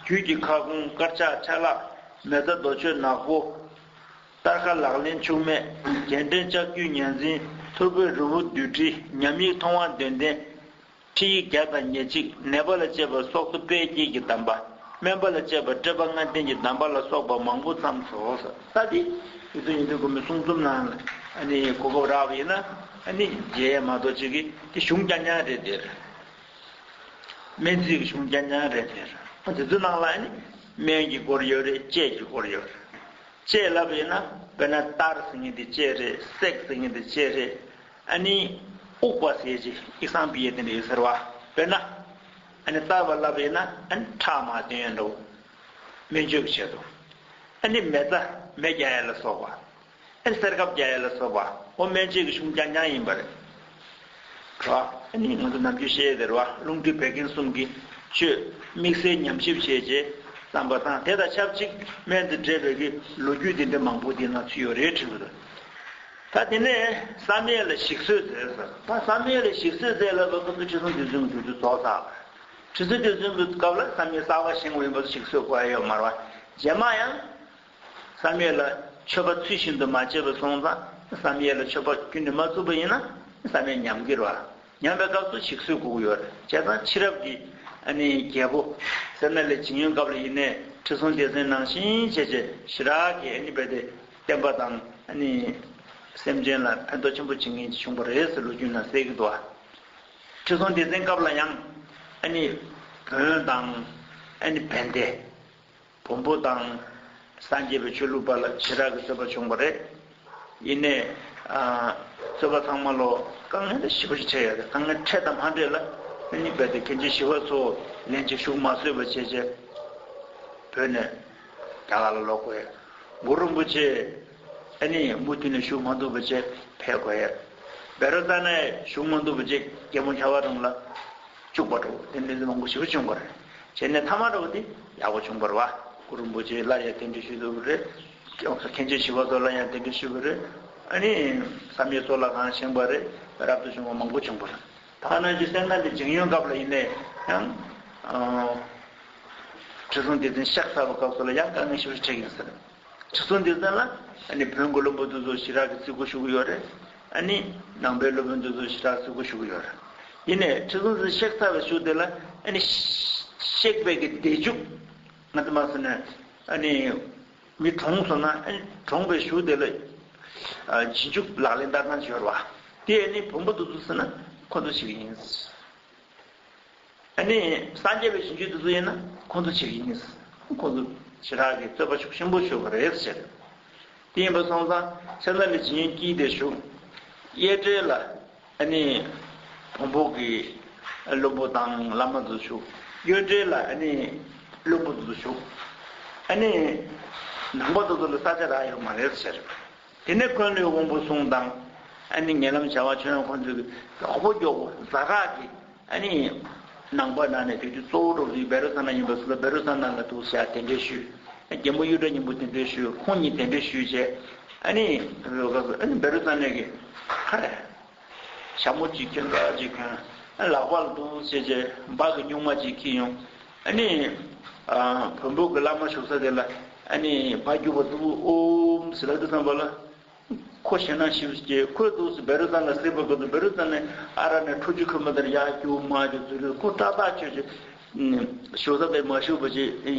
རྒྱུད་ཀྱི་ཁ་སྐོང་། དཀར་ཆག་ཆ་ལག་མེ་བཙའ་རྡོ་མཆོད་ནག་པོ། སྟར་ཁ་ལག་ལེན་འཆུག་མེད། རྒྱན་འདྲེན་ལྕགས་ཀྱུའི་ཉ་འཛིན། ཐོར་བུའི་རི་བོ་བདུད་འདྲེ། ཉམས་ཡིག་མཐོང་བ་དོན་ལྡན། ཁྲིད་ཡིག་བརྒྱ་དང་ཉེར་གཅིག། ནད་པ་ལ་བཅས་པ་སྲོག་རྩ་དཔལ་དཀྱིལ་གྱི་གདམས་པ། སྨན་པ་ལ་བཅས་པ་སྤྲོས་པ་ལྔ་ལྡན་གྱི་གདམས་པ་ལ་སོགས་པ་མང་པོ་བརྩམས་སོ། ས་འདི་ཡུལ་དུ་ཉིན་དུ་དགོན་པའི་གསུང་རྩོམ་ནང་ཨ་ནི་གོ་སྐབས་རག་པ་ཡིན་ན་ཨ་ནི་མཇལ་ཡས་མ་གཏོགས་ཅིག་གི་དེ་གཞུང་རྐྱང་རྐྱང་རེད་དེ། སྨན་རྩིས་ཀྱི་གཞུང་རྐྱང་རྐྱང་རེད་དེ། དེ་ཚོའི་ནང་ལ་ཨ་ནི་སྨན་གྱི་སྐོར་ཡོད་རེད། དཔྱད་ཀྱི་སྐོར་ཡོད་རེད། དཔྱད་ལབ་ཡིན་ན་དཔེར་ན་གཏར་ཟེར་མཁན་དེ་དཔྱད་རེད། བསྲེག་ཟེར་མཁན་དེ་དཔྱད་རེད། ཨ་ནི་དབུགས་པ་ཟེར་ཅིག་ཡིག་ཚང་པི་ཡེ་དེ་འདྲ་ཡོད་ཟེར་བ། དཔེར་ན་ཨ་ནི་གཏར་བ་ལབ་ཡིན་ན་ཨ་ནི་ཁྲག་མ་བཏོན་འགྲོ། སྨན་བཅོས་ཀྱི་ཆེད་དུ། ཨ་ནི་མེ་བཙའ་མེ་རྒྱག་ཡ་ལ་སོགས་པ། ཨ་ནི་གསེར་ཁབ་རྒྱག་ཡ་ལ་སོགས་པ། འོ་སྨན་བཅོས་ཀྱི་གཞུང་རྐྱང་རྐྱང་ཡིན་པ་རེད། རོ། ཨ་ནི་ང་ཚོ་ནམ་རྒྱུན་བཤད་ཡ་དེ་རེད་བ། རླུང་མཁྲིས་བད་ཀན་གསུམ་གྱི་བཅོས། དམིགས་བསལ་ཉམས་ཞིབ་བྱས་རྗེས་བརྩམས་པ་དང་། དེ་དང་ཆབས་ཅིག་སྨན་དང་འབྲེལ་བའི་གི་ལོ་རྒྱུས་དེ་འདྲ་མང་པོ་དེའི་ནང་ཚུད་ཡོད་རེད་དྲན་གྱི་འདུག་ད་དེ་ནས་བསམ་ཡས་ལ་ཞིག་གསོས་མཛད་ཟེར། ད་བསམ་ཡས་ལ་ཞིག་གསོས་མཛད་ལབ་པ་ཁོ་ཚོ་ཁྲི་སྲོང་ལྡེ་བཙན་གྱི་དུས་ཚོད་རྫོགས་ཚར་བ་རེད། ཁྲི་སྲོང་ལྡེ་བཙན་གྱི་སྐབས་ལ་བསམ་ཡས་གསར་པ་བཞེངས་པ་ཡིན་པ་ཞིག་གསོས་དགོས་ཡ་ཡོད་མ་རེད་བ། རྗེས་མ་ཡང་བསམ་ཡས་ལ་མཆོད་པ་ཚུལ་བཞིན་དུ་མ་བྱས་པ་སོང་ཙང་། བསམ་ཡས་ལ་མཆོད་པ་རྒྱུན་དུ་མ་བཙུགས་པ་ཡིན་ན་བསམ་ཡས་ཉམས་ཀྱི་རེད་བ། ཉམས་པའི་སྐབས་སུ་ཞིག་གསོས་དགོས་ཀྱི་ཡོད་རེད། བྱས་ཙང་ཕྱི་རབས་ཀྱི་ཨ་ནི་རྒྱལ་པོ་སད་ན་ལི་འཇིང་ཡོན་སྐབས་ལ་ཡིན་ནའི་ཁྲི་སྲོང་ལྡེ་བཙན་ནང་བཞིན་བྱས་བྱས་ཞེ་དྲག་གི་ཨ་ནི་རྦད་དེ་བསྟན་པ་དང་ཨ་ནི་སེམས་ཅན་ལ་ཕན་ཐོགས་ཆེན་པོ་བྱེད་མཁན་ཅིག་བྱུང་བ་རེད་ཟེར་ལོ་རྒྱུས་ནང་གསལ་གྱི་འདུག་ཁྲི་སྲོང་ལྡེ་བཙན་སྐབས་ལ་ཡང་ཨ་ནི་བོན་དང་ཨ་ནི་བན་དེ། བོན་པོ་དང་སངས་རྒྱས་པའི་ཆོས་ལུགས་བར་ལ་ཞེ་དྲག་གི་རྩོད་པ་བྱུང་བ་རེད། ཡིན་ནའི་ཨ་རྩོད་པ་ཚང་མ་ལོ་དཀའ་ངལ་ཞེ་པོ་ཞིག་འཕྲད་ཡོད་རེད། དཀའ་ངལ་འཕྲད་དང་མ་འཕྲད་ལ་ཨ་ནི་རྦད་དེ་མཁན་ཆེན་ཞི་བ་འཚོ་ལན་གཅིག་བཞུགས་མ་བཟོད་པ་བྱས་བྱས་བོད་ནས་རྒྱ་གར་ལ་ལོག་དགོས་ཡ། གུ་རུ་རིན་པོ་ཆེ་ཨ་ནི་མུ་མཐུད་ནས་བཞུགས་མ་ཐུབ་པ་བྱས་ཕེབས་དགོས་ཡ། བཻ་རོ་ཙ་ན་བཞུགས་མ་ཐུབ་པ་བྱས་རྒྱལ་པོ་འཕྱ་བ་རང་ལ་བཅུག་པ་འདྲ་བོ་དེ་འདྲ་མང་པོ་ཞེ་པོ་བྱུང་བ་རེད། བྱས་ནས་མཐའ་མ་འདྲ་བོ་དེ་ཡག་པོ་བྱུང་བ་རེད་བ། གུ་རུ་རིན་པོ་ཆེ་སླར་ཡང་གདན་འདྲེན་ཞུས་འདུག་པ་རེད། མཁན་ཆེན་ཞི་བ་འཚོ་སླར་ཡང་གདན་འདྲེན་ཞུས་པ་རེད། ཨ་ནི་བསམ་ཡས་གཙུག་ལག་ཁང་བཞེངས་པ་རེད། རབ་ཏུ་བྱུང་བ་མང་པོ་བྱུང་བ་རེད། ད་ནང་བཞིན་སད་ན་ལི་འཇིང་ཡོན་སྐབས་ལ་ཡིན་ནའི་ཡང་ཁྲི་སྲོང་ལྡེ་བཙན་གཤེགས་ཚར་བའི་སྐབས་སུ་ལ་ཡང་དཀའ་ངལ་ཞེ་པོ་ཞིག་འཕྲད་ཀྱི་ཡིན་ཟེར། ཁྲི་སྲོང་ལྡེ་བཙན་ལ་ཨ་ནི་བོན་གྱི་བློན་པོ་དེ་ཚོ་ཞེ་དྲག་གི་བརྩི་བཀུར་ཞུ་གི་ཡོད་རེད། ཨ་ནི་ནང་པའི་སློབ་དཔོན་དེ་ཚོ་ཞེ་དྲག་བརྩི་བཀུར་ཞུ་གི་ཡོད་རེད། ཡིན་ནའི་ཁྲི་སྲོང་ལྡེ་བཙན་གཤེགས་ཚར་བའི་གཞུག་དེ་ལ་ཨ་ནི་གཤེགས་པའི་གི་བདེ་འཇུག་ང་ཚོ་མ་སོང་ནས་ཨ་ནི་མི་གྲོངས་སོང་ན་ཨ་ནི་གྲོངས་པའི་གཞུག་དེ་ལ་རྗེས་འཇུག་ལག་ལེན་བསྟར་སྟངས་ཞིག་ཡོད་རེད་བ། དེ་ཨ་ནི་བོན་པོ་དེ་ཚོ་ཟེར་ན་ཁོ་ཚོ་ཞིག་ཡིན། ཨ་ནི་སངས་རྒྱས་པའི་རྗེས་འཇུག་དེ་ཚོ་ཡིན་ན་ཁོང་ཚོ་བྱེད་ཀྱི་ཡིན། ཁོང་ཚོ་ཞེ་དྲག་གི་རྩོད་པ་ཤུགས་ཆེན་པོ་ཞུ་བ་རེད་ཟེར། དེ་ཡིན་པ་སོང་ཙང་སད་ན་ལི་འཇིང་ཡོན་དཀྱིལ་དེར་བཞུགས། གཡས་གྲལ་ལ་ཨ་ནི་བོན་པོ་གི་བློན་པོ་དང་བླ་མ་ཚོ་བཞུགས། གཡོན་གྲལ་ལ་ཨ་ནི་བློན་པོ་ཚོ་བཞུགས། ཨ་ནི་ནང་པ་དེ་ཚོ་ལ་ས་ཆ་རག་ཡོད་མ་རེད་ཟེར། དེ་ནས་འཁོན་ལོའི་དབང་པོ་གསུམ་དང་། ཨ་ནི་ཉེ་ལམ་བྱ་བ་ཆོས་དབྱངས་ཁོང་ཚོས་མགྱོགས་པོ་མགྱོགས་པོ་ཛ་དྲག་གི་ཨ་ནི་ནང་པ་ནང་ནས་དུས་དུས་གཙོ་བོ་འགྲོ་བའི་བཻ་རོ་ཙ་ན་ཡིན་པ་སོགས་ལ་བཻ་རོ་ཙ་ན་ལ་འདུག་བྱ་གདན་འདྲེན་ཞུས། རྒན་མོ་གཡུ་སྒྲ་སྙིང་པོ་གདན་འདྲེན་ཞུས། ཁོང་གཉིས་གདན་འདྲེན་ཞུས་བྱས། ཨ་ནི་ཨ་ནི་བཻ་རོ་ཙ་ན་གི་ཧ་རེ། ཞྭ་མོ་གཅིག་གྱོན། སྐག་གཅིག་གྱོན། ལག་པ་ལ་འདུག་བྱས་བྱས་འབའ་གི་སྨྱུག་མ་གཅིག་འཁྱེར་ཡོང་། ཨ་ནི་བོན་པོ་གི་བླ་མ་བཞུགས་ས་དེ་ལ་ཨ་ནི་འབའ་རྒྱུག་པ་འདུག་ཨོམ་ཟེར་ལབ་དུས་ཙམ་པ་ལ། ཁོ་ཞེད་སྣང་ཞེ་པོ་སྐྱེས། ཁོས་འདུག་སེ་བཻ་རོ་ཙ་ན་གཟིགས་པ་གི་འདུག་བཻ་རོ་ཙ་ན་ཨ་ར་ནས་ཁྲོ་ཆུ་ཁོལ་མ་དེར་ཡར་རྒྱུག་མར་རྒྱུག་ཟེར་དུས་ཁོ་སྐྲག་ཐག་ཆོད་ཀྱི། བཞུགས་ས་དེར་མ་བཞུགས་པ་ཅིག་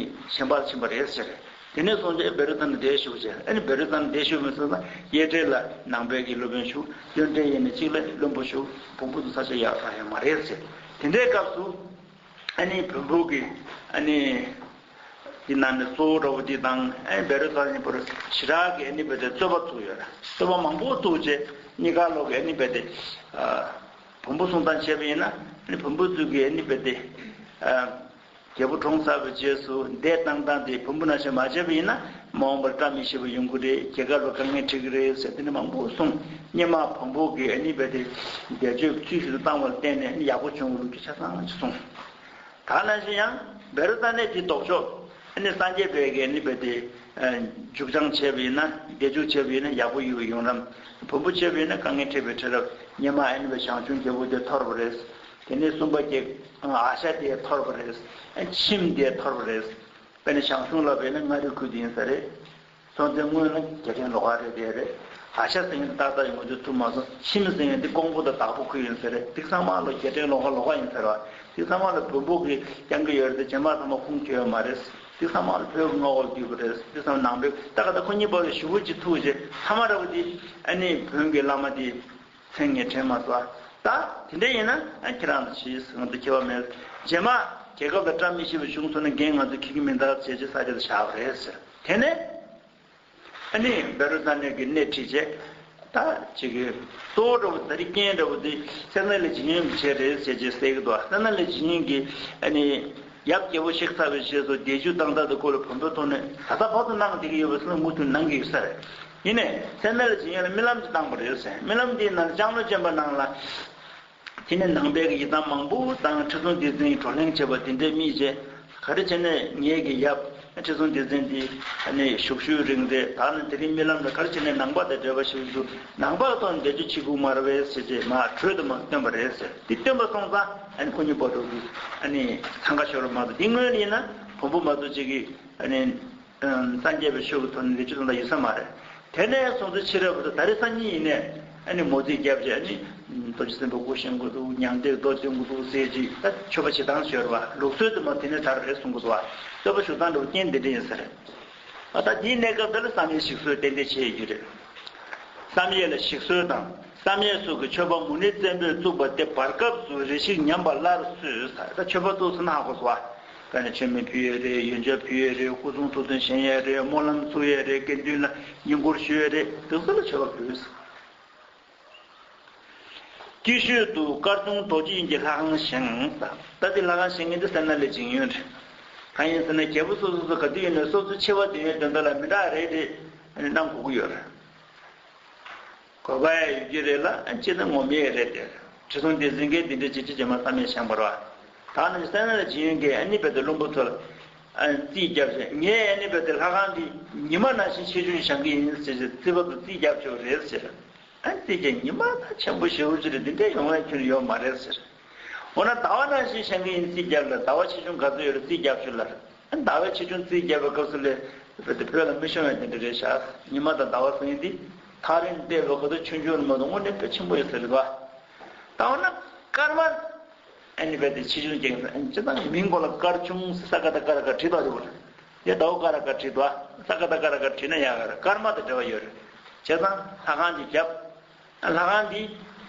གཞན་པར་ཕྱིན་པ་རེད་ཟེར། དེ་ནས་བཟུང་སྟེ་བཻ་རོ་ཙ་ན་བསྡད་བཞུགས་བྱས། ཨ་ནི་བཻ་རོ་ཙ་ན་བསྡད་བཞུགས་མི་སོང་ཙང་གཡས་གྲལ་ལ་ནང་པའི་གི་སློབ་དཔོན་བཞུགས། གཡོན་གྲལ་ཡིན་ན་གཅིག་ལ་བློན་པོ་བཞུགས། བོན་པོ་ཚོ་ས་ཆ་ཡག་ཐག་ཡོད་མ་རེད་ཟེར། དེ་འདྲའི་སྐབས་སུ་ཨ་ནི་བོན་པོ་གི་ཨ་ནི་དེ་ནང་ནས་གཙོ་བོ་འདྲ་བོ་དེ་དང་། ཨ་ནི་བཻ་རོ་ཙ་ན་གཉིས་བར་ཞེ་དྲག་གི་ཨ་ནི་རྦད་དེ་རྩོད་པ་ཚུགས་ཡོད་རེད། རྩོད་པ་མང་པོ་ཚུགས་བྱས་གཉིས་ཀ་ལོག་གི་ཨ་ནི་རྦད་དེ་ཨ། བོན་པོ་གསུང་སྟངས་བྱས་པ་ཡིན་ན་ཨ་ནི་བོན་པོ་ཚོས་ཀྱི་ཨ་ནི་རྦད་དེ་ཨ། རྒྱལ་པོ་གྲོངས་ཚར་བའི་རྗེས་སུ་འདས་བཏང་སྟངས་དེ་བོན་པོ་ནང་བཞིན་མ་བྱས་པ་ཡིན་ན་མ་འོངས་པར་བཀྲ་མི་ཤིས་པ་ཡོང་གི་རེད། རྒྱལ་ཁབ་ལ་དཀའ་ངལ་འཕྲད་ཀྱི་རེད་ཟེར་དེ་འདྲ་མང་པོ་གསུངས། སྔོན་མ་བོན་པོ་གིས་ཨ་ནི་རྦད་དེ་བཟླས་བརྗོད་ཚུལ་བཞིན་དུ་བཏང་བ་ལ་བརྟེན་ནས་ཨ་ནི་ཡག་པོ་བྱུང་བའི་ལོ་རྒྱུས་ཆ་ཚང་ཅིག་གསུངས། ད་ནང་བཞིན་ཡང་བཻ་རོ་ཙ་ན་གི་ལྡོག་ཕྱོགས་ཨ་ནི་སངས་རྒྱས་པའི་གི་ཨ་ནི་རྦད་དེ་མཇུག་བྱང་བྱས་པ་ཡིན་ན། བཟླས་བརྗོད་བྱས་པ་ཡིན་ན་ཡག་པོ་ཡོང་བའི་ཡོང་ལམ། བོན་པོ་བྱས་པ་ཡིན་ན་དཀའ་ངལ་འཕྲད་པའི་འཕྲད་རབས། སྔོན་མ་ཨ་ནི་བའི་ཞང་ཞུང་རྒྱལ་པོ་དེ་འཐོར་བ་རེད། དེ་ནས་སུམ་པ་རྒྱལ་ཨ་ཤ་དེ་འཐོར་བ་རེད། ཨ་ཁྱིམ་དེ་འཐོར་བ་རེད། དཔེར་ན་ཞང་ཞུང་ལ་བས་ན་མངའ་རིས་ཁུལ་དེ་ཡིན་ས་རེད། སོང་ཙང་སྔོན་ལ་རྒྱལ་ཕྲན་ལོགས་ཀ་རེད་དེ་རེད། བ་ཤ་ཟེར་མཁན་ཏག་ཏག་ཡོང་གི་འདུག་ཐུབ་མ་སོང་། ཁྱིམ་ཟེར་མཁན་དེ་ཀོང་པོ་དང་བདག་པོ་ཁུལ་ཡིན་ཟེར་རེད། དེ་ཚང་མ་ལ་རྒྱལ་ཕྲན་ལོགས་ཀ་ལོགས་ཀ་ཡིན་ཟེར་བ། དེ་ཚང་མ་ལ་བོན་པོ་གིས་རྐྱང་གི་ཡོད་རེད་དེ། རྗེས་མ་ཚང་མ་ཁུངས་འཁྱོལ་ཡོད་མ་རེད། དེ་ཚང་མ་ལ་བོད་ཀྱི་མངའ་འོག་བསྡུས་པ་རེད། དེ་ཚང་མ་ནང་པའི་ད་ག་ད་ཁོ་གཉིས་བར་ལ་ཞུ་བོ་ཅིག་ཐུག་རྗེས་ཐ་མ་ར་བ་དེ་ཨ་ནི་བོན་གྱི་བླ་མ་དེ། མཚན་ངས་དྲན་མ་སོང་། ད་དེ་འདྲ་ཡིན་ན་ཨ་ཁྱེད་རང་ཚོ་བྱེད་ཟེར། ང་ཚོ་ཁྱད་པར་མེད། རྗེས་མ་རྒྱལ་ཁབ་ལ་བཀྲ་མི་ཤིས་པ་བྱུང་སོང་ན་འགན་ང་ཚོ་འཁྱེར་གྱི་མིན་ད་བྱས་རྗེས་ས་ཆ་དུ་བཞག་པ་རེད་ཟེར། དེ་ནས་ཨ་ནི་བཻ་རོ་ཙ་ན་གིས་སྣེ་ཁྲིད་བྱས། ད་ཅིག་གི་གཙོ་བོ་འདྲ་བོ་ད་རིག་རྐྱེན་འདྲ་བོ་དེ་སད་ན་ལེ་ཇིན་ཡོན་གྱིས་བྱས་རེད་ཟེར་རྗེས་ཟེར་གི་འདུག་སད་ན་ལེ་ཇིན་ཡོན་གྱིས་ཨ་ནི་ཡབ་རྒྱལ་པོ་གཤེགས་ཚར་བའི་རྗེས་སུ་སྡེ་བཞུགས་བཏང་ད་དུ་སྐོར་ལ་བོན་པོའི་ཐོག་ནས་ད་ལྟ་བར་དུ་གནང་བསྡད་ཀྱི་ཡོད་པ་ཟེར་ན་མུ་མཐུད་གནང་གི་ཡོད་ས་རེད། ཡིན་ནའི་སད་ན་ལེ་ཇིན་ཡོན་ལ་རྨི་ལམ་ཅིག་བཏང་པ་རེད་ཟེར། རྨི་ལམ་དེའི་ནང་ལ་ལྕང་ལོ་ཅན་པ་ནང་ལ། དེ་ནས་ནང་པའི་ཡི་དམ་མང་པོ་དང་ཁྲི་སྲོང་ལྡེ་བཙན་གྱིས་བགྲོ་གླེང་བྱས་པ་དེ་འདྲའི་རྨིས་རྗེས། ག་རེ་བྱས་ནས་ངེད་ཀྱི་ཡབ་ཁྲི་སྲོང་ལྡེ་བཙན་དེ་ཨ་ནི་བཞུགས་ཤུལ་རིང་རེད། ད་ནི་དེ་རིང་རྨི་ལམ་ལ་ག་རེ་བྱས་ནས་ནང་པ་དང་འབྲེལ་བ་ཞིག་འདུག་ནང་པ་གི་ཐོག་ནས་འབྲེལ་གཅོད་བྱེད་དགོས་མ་རེད་པས་ཟེར་རྗེས་མར་གྲོས་དུ་མ་བཏོན་པ་རེད་ཟེར། དེ་བཏོན་པ་སོང་ཙང་ཨ་ནི་ཁོ་གཉིས་བར་དུ་གི་ཨ་ནི་འཚང་ཁ་ཤོར་བ་མ་གཏོགས། དེ་སྔོན་ལ་ཡིན་ན་བོན་པོ་མ་གཏོགས་ཅིག་གིས་ཨ་ནི། སངས་རྒྱས་པའི་ཆོས་ཀྱི་ཐོག་ནས་ལེགས་བཅོས་དང་ཡོད་ས་མ་རེད། དེ་ནས་སོང་ཚེ་ཕྱི་རབས་དང་ད་རེས་སང་ཉིན་ཡིན་ནའི་ཨ་ནི་མོ་རྩིས་རྒྱབ་བྱས། ཨ་ནི་རྡོ་རྗེ་སེམས་དཔའ་སྐུ་བཞེངས་དགོས་འདུག་མྱང་འདས་རྡོ་རྗེ་དགོས་འདུག་ཟེར་ཅིག་ད་ཆོས་པ་བྱེད་སྟངས་ཤོར་བ། ལུགས་སྲོལ་དུ་མ་དེ་ནས་དར་རེད་གསུང་གི་འདུག་བ། རྩོད་པ་ཞུ་སྟངས་འདྲ་བོ་རྐྱེན་འདི་འདྲ་ཡིན་ས་རེད། ཨ་ད་དེའི་གནས་སྐབས་འདི་ལ་བསམ་ཡས་ཞིག་གསོས་ཏན་ཏན་བྱས་ཡོད་རྒྱུ་རེད། བསམ་ཡས་ལ་ཞིག་གསོས་དང་། བསམ་ཡས་སོགས་ཀྱི་མཆོད་པ་མུ་ནེ་བཙན་པོས་བཙུགས་པ་སྟེ་བར་སྐབས་སུ་རེ་ཞིག་ཉམས་པ་སླར་གསོས། ད་མཆོད་པ་བཙུགས་ཟིན་ན་ཧ་གོ་སོང་བ། ཀ་ནས་མཆོད་མེ་ཕུལ་ཡས་རེད། ཡོན་ཆབ་ཕུལ་ཡས་རེད། སྐུ་གསུང་ཐུགས་རྟེན་བཞེངས་ཡས་རེད། སྨོན་ལམ་བཙུགས་ཡས་རེད། དགེ་འདུན་ལ་བསྙེན་བཀུར་ཞུ་ཡས་རེད། དེ་ཚོ་ལ་མཆོད་པ་ཕུལ། དཀྱིལ་ཤོས་དུ་སྐར་ཆུང་རྡོ་རྗེ་ཡིན་གྱི་ལྷ་ཁང་བཞེངས། ད་དེ་ལྷ་ཁང་བཞེངས་མཁན་དེ་སད་ན་ལེ་ཇིན་ཡོན་རེད། གང་ཡིན་ཟེར་ན་རྒྱལ་པོ་སོ་སོ་སོ་ག་དུས་ཡིན་ནའི་སོ་སོའི་ཆེ་བ་འདོན་ཡས་དོན་དག་ལ་མི་དྲག་རེད་དེ་གནང་དགོས་ཀྱི་ཡོད་རེད། དགོས་པ་ཡང་ཡོད་ཀྱི་རེད་ལ། ཨ་ཅི་ད་ངོམ་ཡས་རེད་དེ། ཁྲི་སྲོང་ལྡེ་བཙན་གྱིས་འདི་འདྲ་བྱེད་ཅི་བྱེད་མ་བསམ་ཡས་བཞེངས་པ་རེད་བ། ད་ནི་སད་ན་ལེ་ཇིན་ཡོན་གྱིས་ཨ་ནི་རྦད་དེ་བློན་པོ་ཚོ་ལ་ཨ་རྩིས་བརྒྱབ་བྱས། ངས་ཨ་ནི་རྦད་དེ་ལྷ་ཁང་འདི་ཉི་མ་ནང་བཞིན་ཆེ་ཆུང་བཞེངས་ཀྱི་ཡིན་ཟེར་བྱས་རྩིས་པ་ཚོ་རྩིས་བརྒྱབ་ཆོག་རེད་ཟེར། ཨ་རྩིས་བརྒྱབ། ཉི་མ་ད་ཆེན་པོ་ཞེ་པོ་ཅིག་རེད། འདི་འདྲ་ཡོང་ཡས་ཁྱོན་ནས་ཡོད་མ་རེད་ཟེར། འོ་ན་ཟླ་བ་ནང་བཞིན་བཞེངས་ཀྱི་ཡིན་རྩིས་བརྒྱབ་ལ། ཟླ་བ་ཆེ་ཆུང་ག་ཚོད་ཡོད་རེད་རྩིས་བརྒྱབ་ཆོག་ལ། ཟླ་བའི་ཆེ་ཆུང་རྩིས་བརྒྱབ་པའི་སྐབས་སུ་ལས་རྦད་དེ་བོད་ལ་མི་ཤོང་བའི་དེ་འདྲ་རེད་ཤག་ཉི་མ་དང་ཟླ་བ་ཟེར་མཁན་འདི་ཐག་རིང་བལྟས་པའི་སྐབས་སུ་ཆུང་ཆུང་རེད་མ་གཏོགས་དངོས་གནས་དཔེ་ཆེན་པོ་ཡོད་ས་རེད་བ། ད་འོ་ན་སྐར་མ་ཨ་ནི་རྦད་དེ་ཆེ་ཆུང་རྐྱེན་ཨ་ནི་སྤྱིར་བཏང་མིང་གོ་ལ་སྐར་ཆུང་ས་ཀ་ད་ཀ་ར་ཀ་བྲིས་དོ་རེད་བ། དེ་ཟླ་བ་ཀ་ར་ཀ་བྲིས་དོ། ས་ཀ་ད་ཀ་ར་ཀ་བྲིས་ན་ཡག་ག་རེད། སྐར་མ་དང་འབྲེལ་བ་ཡོད་རེད། བྱས་ཙང་ལྷ་ཁང་ཅིག་བརྒྱབ། ལྷ་ཁང་འདི་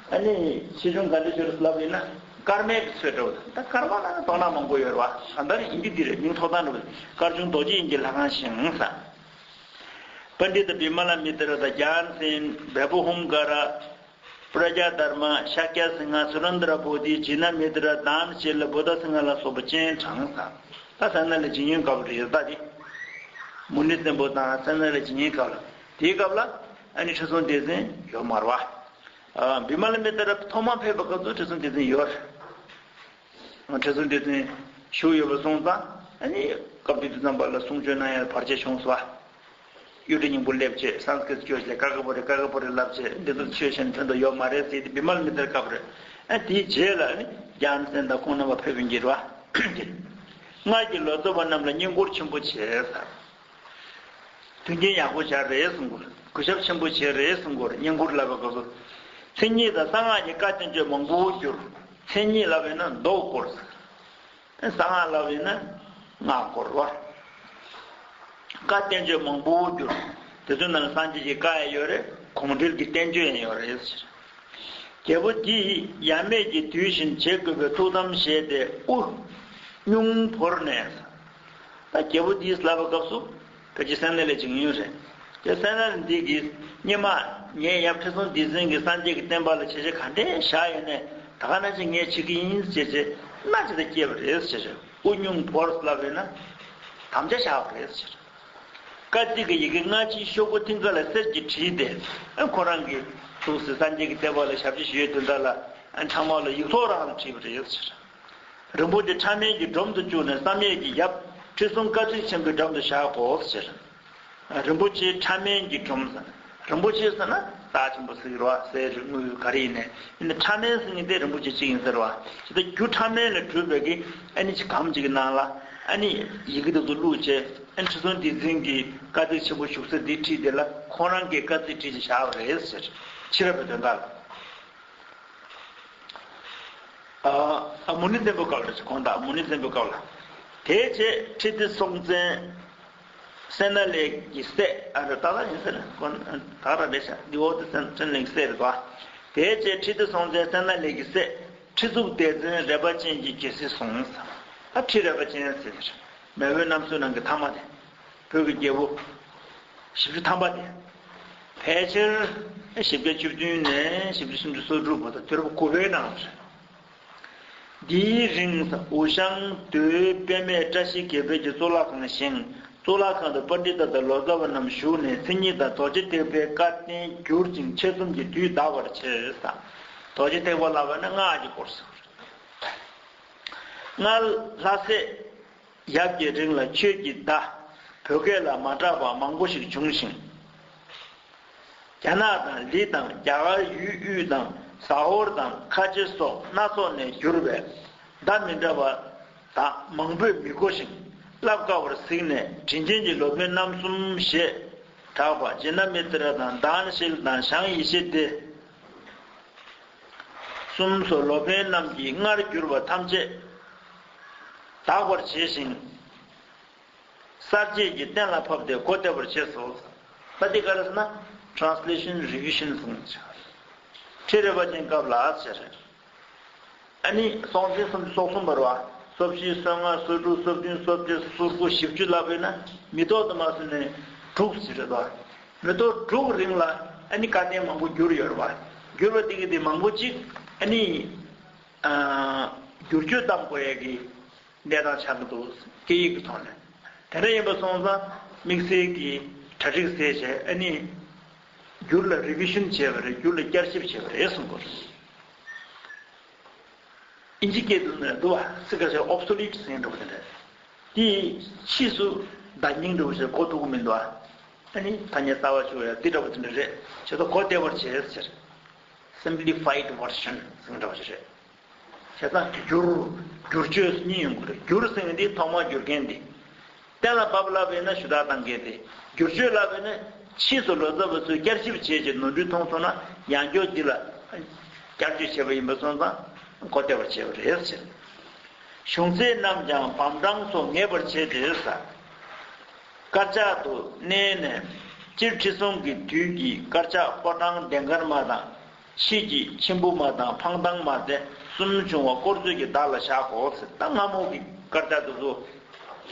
ཨ་ནི་ཆེ་ཆུང་ག་འདྲ་ཞིག་རེད་ལབ་ཡིན་ན་སྐར་མའི་གི་ཚོད་འདྲ་བོ། ད་སྐར་མ་ལ་ནི་དོ་སྣང་མང་པོ་ཡོད་རེད་བ། གང་ལྟར་ཡིན་གྱི་འདི་རེད། མིང་ཐོགས་སྟངས་འདྲ་བོ། སྐར་ཆུང་རྡོ་རྗེ་ཡིན་གྱི་ལྷ་ཁང་བཞེངས་ས། པཎྜི་ཏ་བི་མ་ལ་མི་ཏྲ་དང་རྒྱལ་མཚན་བལ་པོ་ཧུམ་ཀ་ར། པྲཛྙཱ་དྷརྨ། ཤཱཀྱ་སིང་ཧ། སུ་རན་དྲ་བོ་དྷི། ཇི་ན་མི་ཏྲ། དཱན་ཤཱི་ལ། བུདྡྷ་སིང་ཧ་ལ་སོགས་པ་སྤྱན་དྲངས་ས། ད་སད་ན་ལེ་ཇིན་ཡོན་སྐབས་རེད་ད་དེ། མུ་ནེ་བཙན་པོ་དང་སད་ན་ལེ་ཇིན་ཡོན་སྐབས་ལ། དེའི་སྐབས་ལ་ཨ་ནི་ཁྲི་སྲོང་ལྡེ་བཙན་ཡོད་མ་རེད་བ། ཨ་བི་མ་ལ་མི་ཏྲ་ཐོག་མ་ཕེབས་པའི་སྐབས་སུ་ཁྲི་སྲོང་ལྡེ་བཙན་ཡོད་རེད། ཁྲི་སྲོང་ལྡེ་བཙན་བཞུགས་ཡོད་པ་སོང་ཙང་ཨ་ནི་སྐབས་དེ་དུས་ཙམ་པ་ལ་གསུང་ཆོས་གནང་ཡ་བར་ཆད་བྱུང་སོང་བ། གཡུ་སྒྲ་སྙིང་པོ་སླེབས་བྱས་སཾ་སྐྲྀ་ཏ་སྐྱོར་བྱས་ཀ་ཀ་པོ་རེ་ཀ་ཀ་པོ་རེ་ལབ་བྱས། འདི་ཚོ་ཆོས་བཤད་ན་ཕན་ཐོགས་ཡོད་མ་རེད་ཟེར་ཏེ་བི་མ་ལ་མི་ཏྲའི་སྐབས་རེད། ཨ་དེའི་རྗེས་ལ་ནི་རྒྱལ་མཚན་དང་ཁོང་རྣམ་པ་ཕེབས་པའི་འགྱུར་བ། སྔར་གྱི་ལོ་ཙཱ་བ་རྣམས་ལ་བསྙེན་བཀུར་ཆེན་པོ་བྱས་ཟེར། མཐུན་རྐྱེན་ཡག་པོ་བྱས་རེད་གསུང་གི་རེད། གུས་ཞབས་ཆེན་པོ་བྱས་རེད་གསུང་གི་རེད། བསྙེན་བཀུར་ལབ་པའི་སྐབས་སུ། མཚན་ཉིད་དང་གསང་སྔགས་ཀྱི་བཀའ་བསྟན་བཅོས་མང་པོ་བསྒྱུར། མཚན་ཉིད་ལབ་པས་ན་མདོ་སྐོར། གསང་སྔགས་ལབ་ཡིན་ན་སྔགས་སྐོར་བ། བཀའ་བསྟན་བཅོས་མང་པོ་བསྒྱུར། དེ་ཚོའི་ནང་ལ་སངས་རྒྱས་ཀྱི་བཀའ་ཡང་ཡོད་རེད། དགོངས་འགྲེལ་གྱི་བསྟན་བཅོས་ཡང་ཡོད་རེད་ཟེར། རྒྱལ་པོ་འདིས་ཡབ་མེས་ཀྱི་དུས་བཞིན་བྱེད་དགོས་པའི་ཐུགས་དམ་བཞེས་ཏེ་དབུ་སྙུང་བོར་ནས། ད་རྒྱལ་པོ་འདིས་ལབ་པའི་སྐབས་སུ། ཕལ་ཆེར་སད་ན་ལེ་ཇིན་ཡོན་རེད། དེ་སད་ན་ལེ་འདི་གིས་སྔོན་མ་ངའི་ཡབ་ཁྲི་སྲོང་ལྡེ་བཙན་གྱིས་སངས་རྒྱས་ཀྱི་བསྟན་པ་ལ་བྱས་རྗེས་ག་འདྲས་བཞག་ཡོད་ནའི་ད་ག་ནང་བཞིན་ངས་བྱེད་ཀྱི་ཡིན་ཟེར་བྱས་རྗེས་མནའ་ཅིག་ད་སྐྱེས་པ་རེད་ཟེར། དབུ་སྙུང་བོར་ལབ་ཡོད་ན་དམ་བཅའ་བཞག་པ་རེད་ཟེར། བཀའ་གཙིགས་ཀྱི་ཡི་གེ་སྔ་ཕྱིའི་ཤོག་གུ་མཐིང་ག་ལ་གསེར་གྱིས་བྲིས་ཏེ་ཨ་ཁོ་རང་གིས་ཐུགས་སྲས་སངས་རྒྱས་ཀྱི་བསྟན་པ་ལ་ཞབས་ཕྱི་ཞུ་ཡས་དོན་དག་ལ་ཨ་ཕྲ་མ་ལ་ཡིག་ཐོག་རང་ལ་བྲིས་པ་རེད་ཟེར། རིན་པོ་ཆེ་ཕྲ་མེན་གྱི་སྒྲོམ་དུ་བཅུག་ནས་བསམ་ཡས་ཀྱི་ཡབ་ཁྲི་སྲོང་བཀའ་གཙིགས་ཆེན་པོའི་འགྲམ་དུ་བཞག་གོ་ཟེར། རིན་པོ་ཆེ་ཕྲ་མེན་གྱི་སྒྲོམ་ཟེར། རིན་པོ་ཆེ་ཟེར་ན་རྟགས་ཆེན་པོ་ཟེར་གྱི་རེད་བ། གསེར་དངུལ་ག་རེ་ཡིན་ནའི། ཡིན་ན་ཕྲ་མེན་ཟེར་མཁན་དེ་རིན་པོ་ཆེ་གཅིག་ཡིན་ཟེར་བ། ཇི་ལྟར་རྒྱུ་ཕྲ་མེན་ལས་གྲུབ་པའི་གི་ཨ་ནི་ཅིག་སྒམ་གཅིག་གི་ནང་ལ། ཨ་ནི་ཡི་གེ་དེ་ཚོ་བླུགས་བྱས། ཨ་ནི་ཁྲི་སྲོང་ལྡེ་བཙན་གྱིས་དཀའ་ཚེགས་ཆེན་པོ་ཞུགས་ས་འདི་བྲིས་དེ་ལ་ཁོང་རང་གིས་དཀའ་ཚེགས་བྲིས་ཅིག་བཞག་པ་རེད་ཟེར། ཕྱི་རབས་པའི་དོན་དག་ལ། ཨ་ཨ་མུ་ནེ་བཙན་པོའི་སྐབས་ལ་ཟེར། དགོངས་དག། མུ་ནེ་བཙན་པོའི་སྐབས་ལ། དེའི་རྗེས་ཁྲི་ལྡེ་སྲོང་བཙན་སད་ན་ལེགས་ཀྱི་སྲས། ཨ་རེ་ཏག་ཏག་ཡིན་ཟེར། ཁོ་ད་ར་རེད་ཤག་འདི་འོག་ཏུ་སད་ན་ལེགས་ཀྱི་སྲས་རེད་པ། དེའི་རྗེས་ཁྲི་ལྡེ་སྲོང་བཙན་སད་ན་ལེགས་ཀྱི་སྲས་ཁྲི་གཙུག་ལྡེ་བཙན་རལ་པ་ཅན་གྱི་རྒྱལ་སྲིད་བཟུང་། ཨ་ཁྲི་རལ་པ་ཅན་ཟེར། མེས་པོའི་རྣམ་གསུམ་ནང་གི་ཐ་མ་དེ། བོད་ཀྱི་རྒྱལ་པོ་བཞི་བཅུ་ཐམ་པ་དེ། ཕལ་ཆེར་བཞི་བརྒྱ་བཅུ་བདུན་ནས་བཞི་བཅུ་སུམ་ཅུ་སོ་དྲུག་བར་དུ། དུས་རབས་དགུ་པའི་ནང་ལ་རེད། འདིའི་རིང་ཝུ་ཤང་མདོའི་དཔེ་མེད་བཀྲ་ཤིས་དགེ་འཕེལ་གྱི་གཙུག་ལག་ཁང་བཞེངས། གཙུག་ལག་ཁང་དུ་པཎྜི་ཏ་དང་ལོ་ཙཱ་བ་རྣམས་བཞུགས་ནས་མཚན་ཉིད་དང་རྡོ་རྗེ་ཐེག་པའི་བཀའ་བསྟན་བསྒྱུར་ཅིང་ཆེད་རྩོམ་གྱི་དུས་འདའ་བར་བྱེད། རྡོ་རྗེ་ཐེག་པ་ལབ་པ་ནི་སྔགས་ཀྱི་སྐོར་ཟེར་བ་རེད། སྔར་ལྷ་སྲས་ཡབ་ཀྱི་རིང་ལ་ཆོས་ཀྱི་བརྡ་བོད་སྐད་ལ་མ་གྲགས་པ་མང་པོ་ཞིག་བྱུང་ཞིང་། རྒྱ་ནག་དང་ལི་དང་རྒྱ་གར་ཡུལ་དབུས་དང་ཟ་ཧོར་དང་ཁ་ཆེ་སོགས་སྣ་ཚོགས་ནས་བསྒྱུར་བའི་བརྡ་མི་འདྲ་བ་དག་མང་པོས་མི་གོ་ཞིང་བསླབ་དཀའ་བར་གཟིགས་ནས། དྲིན་ཅན་གྱི་ལོ་པཎ་རྣམ་གསུམ་ཞེས་གྲགས་པ་ཇི་ན་མི་ཏྲ་དང་དཱན་ཤིལ་དང་ཞང་ཡེ་ཤེས་སྡེ་གསུམ་སོགས་ལོ་པཎ་རྣམས་ཀྱིས་སྔར་བསྒྱུར་བ་ཐམས་ཅད་དག་པར་བྱས་ཤིང་། གསར་བརྗེས་ཀྱིས་གཏན་ལ་ཕབ་སྟེ་གོ་བདེ་བར་བྱས་སོ། ད་འདི་ག་རེ་ཟེར་ན། translation revision གསུངས་ཀྱི། ཁྲི་རལ་པ་ཅན་སྐབས་ལ་ཟེར། ཨ་ནི་སྲོང་བཙན་སུམ་ཅུ་སོ་གསུམ་པ་རེད་པ། སོ་བཞི། སོ་ལྔ། སོ་དྲུག། སོ་བདུན། སོ་བརྒྱད། སོ་དགུ། བཞི་བཅུ་ལབ་པས་ན་མི་ཐོག་ཏུ་མ་སོང་ནས་དྲུག་ཟེར་རེད་པ། མི་ཐོག་དྲུག་རིང་ལ་ཨ་ནི་བཀའ་བསྟན་མང་པོ་བསྒྱུར་ཡོད་རེད་པ། བསྒྱུར་བ་དེ་གི་དེ་མང་པོ་ཅིག་ཨ་ནི་ཨ་བསྒྱུར་བཅོས་གཏང་དགོས་ཡ་གི་གནས་སྟངས་ཆགས་ཀྱི་འདུག་སྐད་ཡིག་གི་ཐོག་ནས། དེ་འདྲ་ཡིན་པ་སོང་ཙང་དམིགས་བསལ་གྱི་གྲ་སྒྲིག་བྱས་བྱས། ཨ་ནི་བསྒྱུར་ལ་རི་བི་ཤན་བྱས་པ་རེད། བསྒྱུར་ལ་བསྐྱར་ཞིབ་བྱས་པ་རེད་གསུང་དགོས་རེད། ཨིན་ཇི་སྐད་དུ་ནས་འདུག་པ། སི་ཀ་ཟེར་ཨོབ་སོ་ལིཊ་ཟེར་འགྲོ་བ་དེ་འདྲ། དེ་ཕྱིས་སུ་བརྡ་རྙིང་འདྲ་བོ་ཞིག་གོ་ཐུབ་ཀྱི་མི་འདུག་པ། ཨ་ནི་ཐ་སྙད་གསར་པ་བཅུག་ཡ་དེ་འདྲ་བོ་དེ་འདྲ་རེད། བྱས་ཙང་གོ་བདེ་བར་བྱས་ཟེར། simplified version ཟེར་འདྲ་བོ་ཞིག་རེད། བྱས་ཙང་བསྒྱུར། བསྒྱུར་བཅོས་གཉིས་ཡོང་གི་རེད། བསྒྱུར་ཟེར་མཁན་དེ་ཐོག་མར་བསྒྱུར་མཁན་དེ། གཏན་ལ་ཕབ་ལབ་པས་ན་ཞུ་དག་བཏང་མཁན་དེ། བསྒྱུར་བཅོས་ལབ་པས་ན་ཕྱིས་སུ་ལོ་ཙཱ་བ་ཚོས་བསྐྱར་ཞིབ་བྱས་རྗེས་ནོར་འཁྲུལ་མཐོང་སོང་ན་ཡང་བསྐྱར་འདི་ལ་བསྐྱར་བཅོས་བྱས་པ་ཡིན་པ་སོང་ཙང་གོ་བདེ་བར་བྱས་པ་རེད་ཟེར། གཞུང་ཚད་རྣམས་ཀྱང་བམ་གྲངས་སོགས་ངེས་པར་བྱས་ཏེ་ཟེར། དཀར་ཆག་ཏུ་གནས་ནས་སྤྱིར་ཁྲི་སྲོང་གི་དུས་ཀྱི་དཀར་ཆག་ཕོ་བྲང་ལྡན་དཀར་མ་དང་། ཕྱིས་ཀྱི་མཆིམས་ཕུ་མ་དང་འཕང་ཐང་མ་སྟེ་གསུམ་བྱུང་བ་སྐོར་ཚོས་ཀྱི་བརྡ་ལ་བཞག་གོ་ཟེར། ད་སྔ་མོ་གི་དཀར་ཆག་དེ་ཚོ་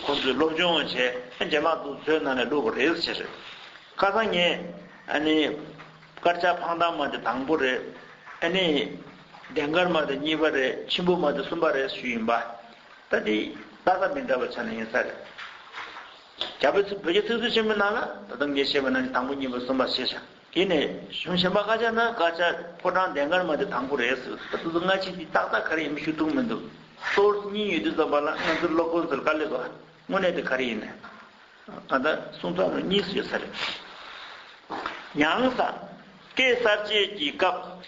ཁོ་ཚོས་སློབ་སྦྱོང་བྱས། རྗེས་མ་དུ་མཛོད་ནང་ནས་བླུགས་པ་རེད་ཟེར། ཁ་སང་ངས་ཨ་ནི་དཀར་ཆག་འཕང་ཐང་མ་དེ་དང་པོ་རེད། ཨ་ནི་ལྡན་དཀར་མ་དེ་གཉིས་པ་རེད། མཆིམས་ཕུ་མ་དེ་གསུམ་པ་རེད་ཞུས་ཡིན་པ། ད་དེ་ཏག་ཏག་མི་འདྲ་བ་ཆགས་ནས་ཡིན་ས་རེད། རྒྱ་བོད་ཚིག་བོད་ཀྱི་ཚིག་མཛོད་ཆེན་མོའི་ནང་ལ་ད་ལྟ་ངས་བཤད་པ་ནང་བཞིན་དང་པོ་གཉིས་པ་གསུམ་པ་ཞེས་བྱ། ཡིན་ནའི་གཞུང་གཞན་པ་ཁ་ཆག་ན་དཀར་ཆག་ཕོ་བྲང་ལྡན་དཀར་མ་དེ་དང་པོ་རེད་ཟེར། ད་དུ་སྔ་ཕྱི་དེ་ཏག་ཏག་ག་རེ་ཡིན་མིན་ཞུ་ཐུབ་མི་འདུག་སོར་གཉིས་ཡོད་དུས་ཙམ་པ་ལ་ང་ཚོར་སློབ་དཔོན་ཚོར་དཀའ་ལས་དགོས། དངོས་གནས་དེ་ག་རེ་ཡིན་ནས། ད་ལྟ་གསུང་ཐོག་ནས་གཉིས་སུ་ཡོད་ས་རེད། ཡང་ཟེར། སྐད་གསར་བཅད་ཀྱི་སྐབས་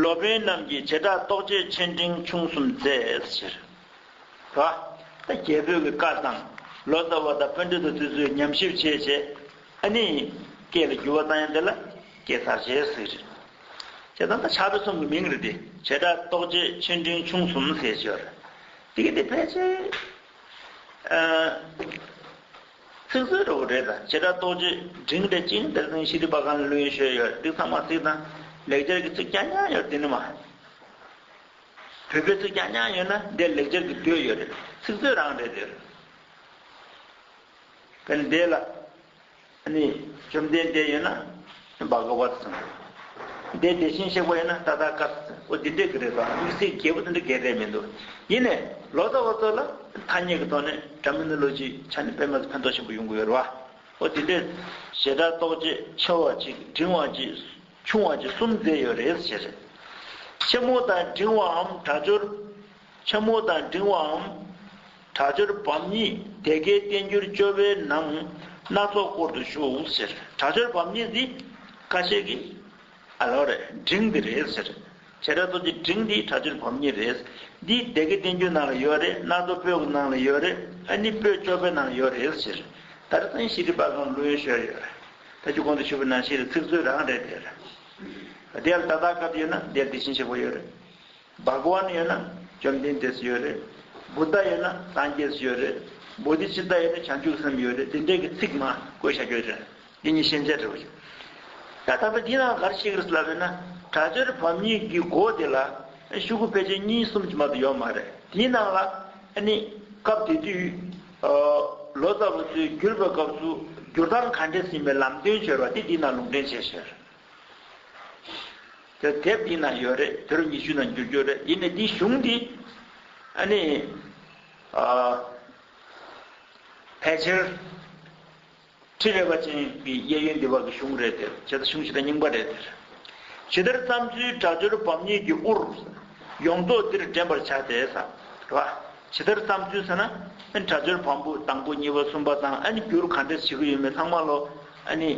ལོ་པཎ་རྣམས་ཀྱིས་བྱེ་བྲག་རྟོགས་བརྗོད་ཆེ་འབྲིང་ཆུང་གསུམ་མཛད་ཟེར། རེད་པ། ད་རྒྱལ་པོའི་གི་བཀའ་དང་ལོ་ཙཱ་བ་དང་པཎྜི་ཏ་དེ་ཚོས་ཉམས་ཞིབ་བྱས་བྱས། ཨ་ནི་སྐད་ལ་འགྱུར་བ་བཏང་ཡ་དེ་ལ་སྐད་གསར་བཅད་ཟེར། བྱས་ཙང་ད་ཕྱག་དཔེ་གསུམ་གྱི་མིང་རེད་དེ། བྱེ་བྲག་རྟོགས་བརྗོད་ཆེ་འབྲིང་ཆུང་གསུམ་ཟེར་ཞོར། དེ་གི་དེ་ཕལ་ཆེར་ཨ་ཚིག་མཛོད་འདྲ་བོ་རེད། ད་བྱེ་བྲག་རྟོགས་བརྗོད་འབྲིང་རེད། ཅིང་དེར་སེང་ཤི་རི་པ་གང་ལོས་ཤོད་ཡོད། འདི་ཚང་མ་ཚིག་དང་ལེགས་སྦྱར་གྱི་ཚིག་རྐྱང་རྐྱང་ཡོད། དེ་ནི་མ། བོད་པའི་ཚིག་རྐྱང་རྐྱང་ཡོད་ན་འདིར་ལེགས་སྦྱར་གྱི་འདོད་ཡོད་རེད། ཚིག་མཛོད་རང་རེད་དེ། དཔེར་ན་འདི་ལ་ཨ་ནི་བཅོམ་ལྡན་འདས་ཡོད་ན་བྷ་ག་བ་ཏ་ཟེར། འདི་དེ་བཞིན་གཤེགས་པ་ཡོད་ན་ཏ་ཐཱ་ག་ཏ་ཟེར། འོ་འདི་འདྲས་ཀྱི་རེད་པ། དམིགས་བསལ་རྒྱས་པོ་དེ་འདྲ་གས་རེད་མི་འདུག་ཡིན་ནའི་ལོ་ཙཱ་བ་ཚོ་ལ་ཐ་སྙད་ཀྱི་ཐོག་ནས་ཊར་མི་ནོ་ལོ་ཇི་ཆ་ནས་དཔེ་མ་ཕན་ཐོགས་ཆེན་པོ་ཡོང་གི་ཡོད་རེད་པ། འོ་དེ་འདྲས་བྱེ་བྲག་རྟོགས་བརྗོད་ཆེ་བ་གཅིག་འབྲིང་བ་གཅིག་ཆུང་བ་གཅིག་གསུམ་མཛད་ཡོད་རེད་ཟེར། ཆེན་མོ་དང་འབྲིང་བའམ་སྒྲ་སྦྱོར། ཆེན་མོ་དང་འབྲིང་བའམ་སྒྲ་སྦྱོར་བམ་གཉིས་སྡེ་དགེ་བསྟན་འགྱུར་སྐྱོ་བའི་ནང་སྣ་ཚོགས་སྐོར་དུ་བཞུགས་ཟེར། སྒྲ་སྦྱོར་བམ་གཉིས་འདི་ཁ་ཤས་ཀྱིས་ཨ་ལོ་རེད། འབྲིང་འདི་རེད་ཟེར། བྱེ་བྲག་ཏུ་ཅི་འབྲིང་འདི་སྒྲ་སྦྱོར་བམ་གཉིས་རེད། འདི་སྡེ་དགེ་བསྟན་འགྱུར་ནང་ལ་ཡོད་རེད། སྣ་ཚོགས་པོད་ཀྱི་ནང་ལ་ཡོད་རེད། ཨ་ནི་པོད་བཅོ་པའི་ནང་ལ་ཡོད་རེད་ཟེར། ད་རེས་ཤྲཱི་ཏི་པ་གང་ལུང་ཡོན་ཤོད་ཡོད་རེད། ད་ཅི་གོང་དུ་ཞུས་པ་ནང་བཞིན་རེད། ཚིག་མཛོད་རང་རེད་དེ་རེད། དེ་ལ་ཏ་ཐཱ་ཀ་ཏ་ཡོད་ན་དེ་ལ་དེ་བཞིན་གཤེགས་པ་ཡོད་རེད། བྷ་ག་ཝན་ཡོད་ན་བཅོམ་ལྡན་འདས་སུ་ཡོད་རེད། བུདྡྷ་ཡོད་ན་སངས་རྒྱས་སུ་ཡོད་རེད། བོ་དྷི་ཙིཏྟ་ཡོད་ན་བྱང་ཆུབ་སེམས་ཡོད་རེད། དེ་འདྲའི་གི་ཚིག་མ་བཀོད་བཞག་ཡོད་རེད། འདི་གཉིས་ཤན་སྦྱར་རེད་བ། ད་ལྟ་བ་འདི་ནང་ག་རེ་བཤད་ཀྱི་རེད་ལབ་ན། སྒྲ་སྦྱོར་བམ་གཉིས་ཀྱི་སྒོ་དེ་ལ་ཤོག་གུ་ཕལ་ཆེར་གཉིས་གསུམ་གྱི་མ་གཏོགས་ཡོད་མ་རེད། དེའི་ནང་ལ་ཨ་ནི་སྐབས་དེ་དུས་ལོ་ཙཱ་བ་ཚོས་བསྒྱུར་བའི་སྐབས་སུ་བསྒྱུར་སྟངས་ག་འདྲས་ཟིན་པའི་ལམ་སྟོན་བྱས་པ་དེ་འདི་ནང་ལུང་འདྲེན་བྱས་ཤག་དེ་དེབ་འདི་ན་ཡོད་རེད། དུས་རབས་ཉི་ཤུ་ནང་འགྱུར་རྒྱུ་རེད། ཡིན་ནའི་འདིའི་གཞུང་འདི་ཨ་ནི་ཨ་ཕལ་ཆེར་ཁྲི་རལ་པ་ཅན་གྱི་གཡས་གཡོན་འདི་བར་གྱི་གཞུང་རེད་དེ། བྱས་ཙང་གཞུང་ཇི་ལྟར་རྙིང་པ་རེད་དེ། ཇི་ལྟར་བརྩམས་ཚུལ་སྒྲ་སྦྱོར་བམ་གཉིས་ཀྱི་དབུར། ཡོངས་རྫོགས་འདིར་འདྲེན་པར་བྱ་སྟེ་ཟེར་བ། ཇི་ལྟར་བརྩམས་ཚུལ་ཟེར་ན། སྒྲ་སྦྱོར་བམ་པོ་དང་པོ་གཉིས་པ་གསུམ་པ་དང་ཨ་ནི་བསྒྱུར་ག་འདྲས་བྱེད་ཀྱི་ཡོད་མེད་ཚང་མ་ལོ་ཨ་ནི་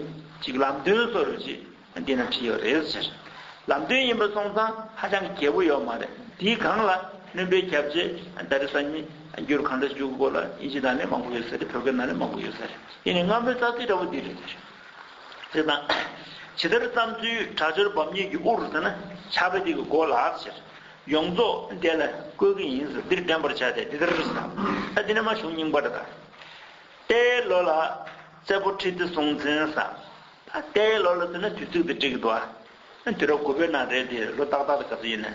ཅིག་ལམ་སྟོན་བཟོ་འདྲ་ཅིག་འདི་ན་བྲིས་ཡོད་རེད་ཟེར། ལམ་སྟོན་ཡིན་པ་སོང་ཙང་ཧ་ཅང་གི་རྒྱས་པོ་ཡོད་མ་རེད། འདིའི་སྒང་ལ་སྣོན་པ་བརྒྱབ་རྗེས་ད་རེས་སང་ཉིན་བསྒྱུར་ག་འདྲས་བྱེད་དགོས་ལ་དབྱིན་ཇི་ནང་ནས་མང་པོ་ཡོད་ས་རེད། བོད་སྐད་ནང་ནས་མང་པོ་ཡོད་ས་རེད། ཡིན་ནའི་སྔ་མོའི་རྩ་ཚིག་འདྲ་བོ་འདི་རེད་དེ། དེ་དང་། ཇི་ལྟར་བརྩམས་ཚུལ་སྒྲ་སྦྱོར་བམ་གཉིས་ཀྱི་དབུར་ཟེར་ན་ཕྱག་དཔེ་འདི་གི་མགོ་ལ་ཟེར། ཡོངས་རྫོགས་དེ་ལ་བཀོད་ཀྱི་ཡིན་ཟེར། འདིར་འདྲེན་པར་བྱ་སྟེ་འདི་ལྟར་ཟེར། ད་འདི་ནས་མ་གཞུང་རྙིང་པ་རེད་ད། ལྟའི་ལོ་ལ་རྩེ་ཕོ་ཁྲི་ལྡེ་སྲོང་བཙན་ཟེར། ད་ལྟའི་ལོ་ལ་ཟེར་ན་དུས་ཚིགས་དེ་འགྲིག་གི་འདུག་ཨ། དུས་རབས་དགུ་པའི་ནང་རེད་དེ། ལོ་ཏག་ཏག་དེ་ག་ཚོད་ཡིན་ན།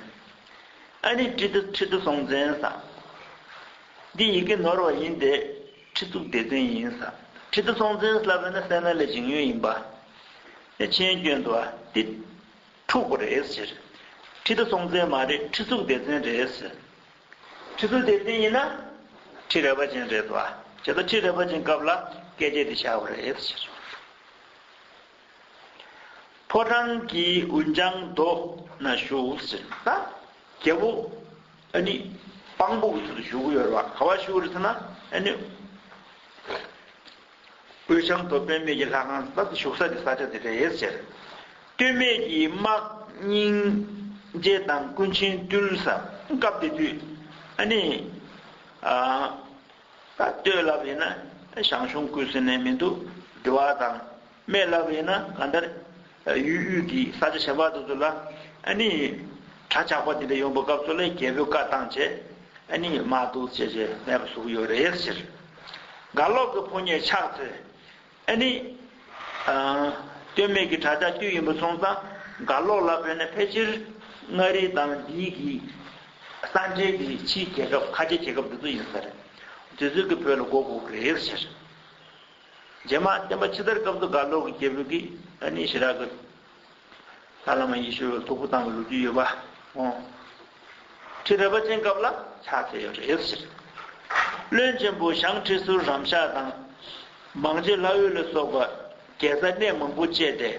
ཨ་ནི་ཁྲི་ལྡེ་ཁྲི་ལྡེ་སྲོང་བཙན་ཟེར། འདི་ཡི་གེ་ནོར་བ་ཡིན་ཏེ། ཁྲི་གཙུག་ལྡེ་བཙན་ཡིན་ཟེར། ཁྲི་ལྡེ་སྲོང་བཙན་ལབ་པ་ན་སད་ན་ལས་འཇིང་ཡོན་ཡིན་པ། དེ་ཆེན་སྐྱོན་འདུག་ཨ། དེ་འཁྲུག་པ་རེད་ཟེར། ཁྲི་ལྡེ་སྲོང་བཙན་མ་རེད། ཁྲི་གཙུག་ལྡེ་བཙན་རེད་ཟེར། ཁྲི་གཙུག་ལྡེ་བཙན་ཡིན་ན་ཁྲི་རལ་པ་ཅན་རེད་དོ། བྱས་ཙང་ཁྲི་རལ་པ་ཅན་སྐབས་ལ་སྐད་ཆ་དེ་བཞག་པ་རེད་ཟེར། ཕོ་བྲང་གི་དབུ་འཕྱང་མདོ་ན་བཞུགས་ཟེར། ད་རྒྱལ་པོ་ཨ་ནི་དཔང་པོ་གི་ཚུལ་དུ་བཞུགས་ཀྱི་ཡོད་རེད་བ། ག་པར་བཞུགས་རེད་ཟེར་ན། ཨ་ནི་དབུས་འཕྱང་མདོ་དཔེ་མེད་ཀྱི་ལྷ་ཁང་ཟེར་བཞུགས་ས་དེ་ས་ཆ་དེ་རེད་ཟེར། སྟོད་སྨད་ཀྱི་དམག་སྙིང་རྗེ་དང་ཀུན་མཁྱེན་བཏུལ་ས། སྐབས་དེ་དུས་ཨ་ནི་ཨ་ད་སྟོད་ལབ་ཡིན་ན་ཞང་ཞུང་ཀུན་ཟེར་ནས་མི་འདུག་འདི་བ་དང་། སྨད་ལབ་ཡིན་ན་གང་ལྟར་ཡུལ་དབུས་ཀྱི་ས་ཆ་གཞན་པ་དེ་ཚོ་ལ་ཨ་ནི་གྲྭ་ཇག་པ་དེ་འདྲ་ཡོང་བའི་སྐབས་སུ་ལ་རྒྱལ་པོས་བཀའ་བཏང་བྱས། ཨ་ནི་དམག་འདུག་བྱས་བྱས་མེད་པ་བཟོ་གི་ཡོད་རེད་ཟེར། གར་ལོག་གི་ཕོ་ཉས་ཕྱག་འཚལ། ཨ་ནི། ཨ། སྟོད་སྨད་ཀྱི་གྲྭ་ཇག་དཀྱུས་ཡིན་པ་སོང་ཙང་། གར་ལོག་ལབ་པས་ན་ཕལ་ཆེར་མངའ་རིས་དང་འདིའི་གི་ས་འབྲེལ་གྱི་ཕྱིའི་རྒྱལ་ཁབ། ཁ་ཆེ་རྒྱལ་ཁབ་འདི་ཚོ་ཡིན་ས་རེད། དེ་ཚོའི་གི་བོད་ལ་མགོ་སྒུར་གི་རེད་ཟེར། རྗེས་མ་བསྟན་པ་ཕྱི་དར་སྐབས་སུ་གར་ལོག་གི་རྒྱལ་པོ་གིས་ཨ་ནི་ཞེ་དྲག་གི་ལྷ་བླ་མ་ཡེ་ཤེས་ལ་སྡུག་པོ་བཏང་བའི་ལོ་རྒྱུས་ཡོད་པ། ཨོ། ཁྲི་རལ་པ་ཅན་སྐབས་ལ་ཕྱག་འཚལ་ཡོད་རེད་ཟེར། བློན་ཆེན་པོ་ཞང་ཁྲི་ཟུར་རམ་ཤག་དང་། མང་རྗེ་ལྷ་འོད་ལ་སོགས་པ་རྒྱལ་ས་གནས་མང་པོ་བཅད་དེ།